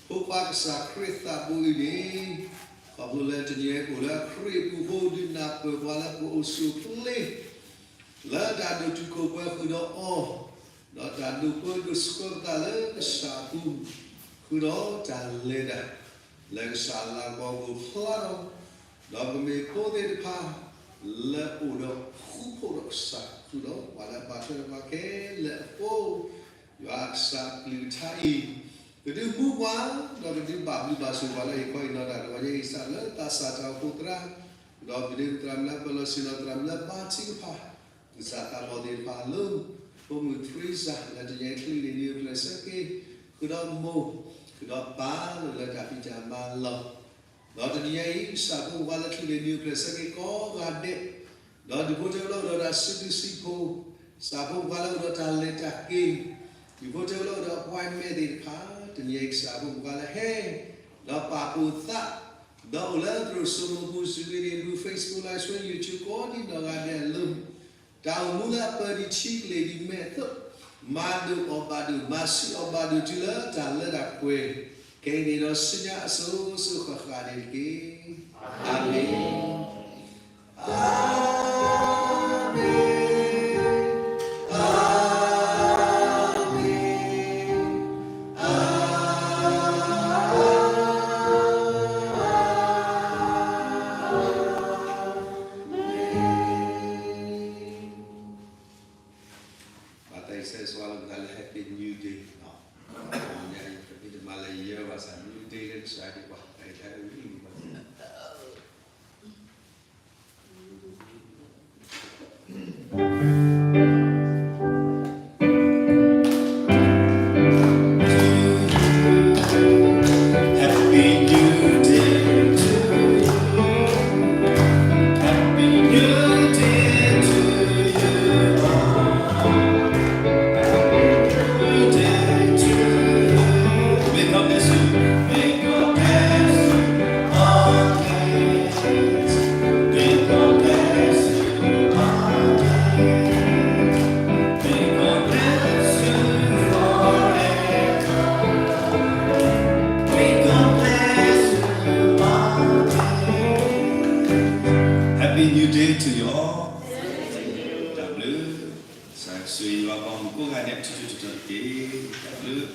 ဖိခွါကစၢ်ခရံာ်သးဘိအံၤန့ၣ်, ခီဖျိလၢတနံၤအံၤအိၣ်လၢခရံာ်အပူၤဃိ ဒုးနၢ်ပၢၢ်ပှၤလၢပအိၣ်ဆူၣ်အိၣ်ချ့ လၢတၢ်ဒိၣ်တုာ်ခိၣ်ပှဲၤဃုာ်ဒီးအီၤ, ဒီးတၢ်ဒိၣ်ပၢဒိၣ်ဆှၢပသးလၢကစၢ်အပူၤ, ဃုာ်ဒီးတၢ်လဲၤတၢ်, လၢကစၢ်လၤကပီၤအပူၤဖျါထီၣ်, ဒီးပမ့ၢ်ဖိသ့ၣ်တဖၣ် လၢအအိၣ်ဒီးဃူဖိးဒီးကစၢ် ဃုာ်ဒီးပှၤလၢအဘၣ်ထွဲဒီးပှၤခဲလၢာ်အဃိ, ယွၤကစၢ်အကလုၢ်ကထါအံၤ, ကဒုးမူပှၤ, ဒီးကဒုးဘၣ်ဘျုးဘၣ်ဆိၣ်ပှၤလၢဟ့ၣ်ခီဟ့ၣ်နီၤတၢ်ဒီးပှၤ ယဲအံၤစးလၢသးစၢ်တၢ်အိၣ်ဖှိၣ်သရၣ်, ဒီးပဒုးသရၣ်မုၣ်လၢပၢၤလီၢ်ဆ့ၣ်နီၤသရၣ်မုၣ်လၢဘါထုကဖၣ်, ကစၢ်သးဘီၣ်သ့ၣ်တဖၣ်အလိၤ, ဖိမုၣ်သရံစၢ် လၢတနံၤအံၤချံးန့ၢ်နံၤအိၣ်ဖျဲၣ်ဆၢက့ၤ, ဃုာ်ဒီးမိၢ်, ဃုာ်ဒီးပၢ်လိၤလၢတၢ်ဖံးတၢ်မၤလီၢ်, ဒီးတနံၤအံၤ ကစၢ်ဖိမုၣ်ဖိခွါလၢချံးန့ၢ်နံၤအိၣ်ဖျဲၣ်ဆၢက့ၤကိးဂၤဒဲး, ဒီးဒူၣ်ဖိထၢဖိလၢအိၣ်ဒီးတၢ်စုဒုၣ်စုဖှိၣ်, ကစၢ်ဖိမုၣ်ဖိခွါလၢအိၣ်ဒီးတၢ်လဲၤတၢ်က့ၤ, ဒူၣ်ဖိထၢဖိလၢအိၣ်ဒီး appointment သ့ၣ်တဖၣ်, တနံၤအံၤကစၢ်ဖိမုၣ်ဖိခွါလၢဟဲ, ဒီးပာ်ဖှိၣ်သး, ဒီးအိၣ်လၢသရိာ်စိမိၤပူၤ Zoom မ့ၢ်ဂ့ၤ Facebook Live ဆူ YouTube ကိးဒံနီၢ်ဂၤဒဲးအလိၤ, တၢ်အိၣ်မူလၢအပၢၤဒံးထံကလ့ၢ်ဒံးမဲာ်အသိး, မၤဒိၣ်အီၣ်ဘၣ်ဒိၣ် မၤဆူၣ်အီၣ်ဘၣ်ဒိၣ်တုၤလၢတၢ်လၢတၢ်ပှဲၤ, ခဲအံၤန့ၣ်ဒီးဆူညါအစိၤစိၤဃၣ်ဃၣ်န့ၣ်တက့ၢ်. အၤမ့ၣ်. ဘၣ်သးအံၤဆဲးစဝါလၢပသးလၢ Happy New Day နီၤ, ညါအံၤ ပမ့ၢ်တမၤလၢယဲဘၣ်ဆၣ် New Day လၢကစၢ်ဒံးပှၤ တၢ်အံၤတၢ်အံၤဝံၤလံဘၣ်ဆၣ် Happy New Day to you. Happy New Day to you. Happy New Day to you. May God bless you. May God bless you always. May God bless you always. May God bless you forever. May God bless you always. Happy New Day to you all. တၢ်ဘျုး, ကစၢ်ယွၤပှၤမူးကိးဂၤဒဲး ထူထူတီတီတက့ၢ်. တၢ်ဘျုး,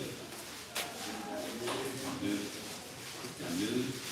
တၢ်ဘျုး, တၢ်ဘျုး.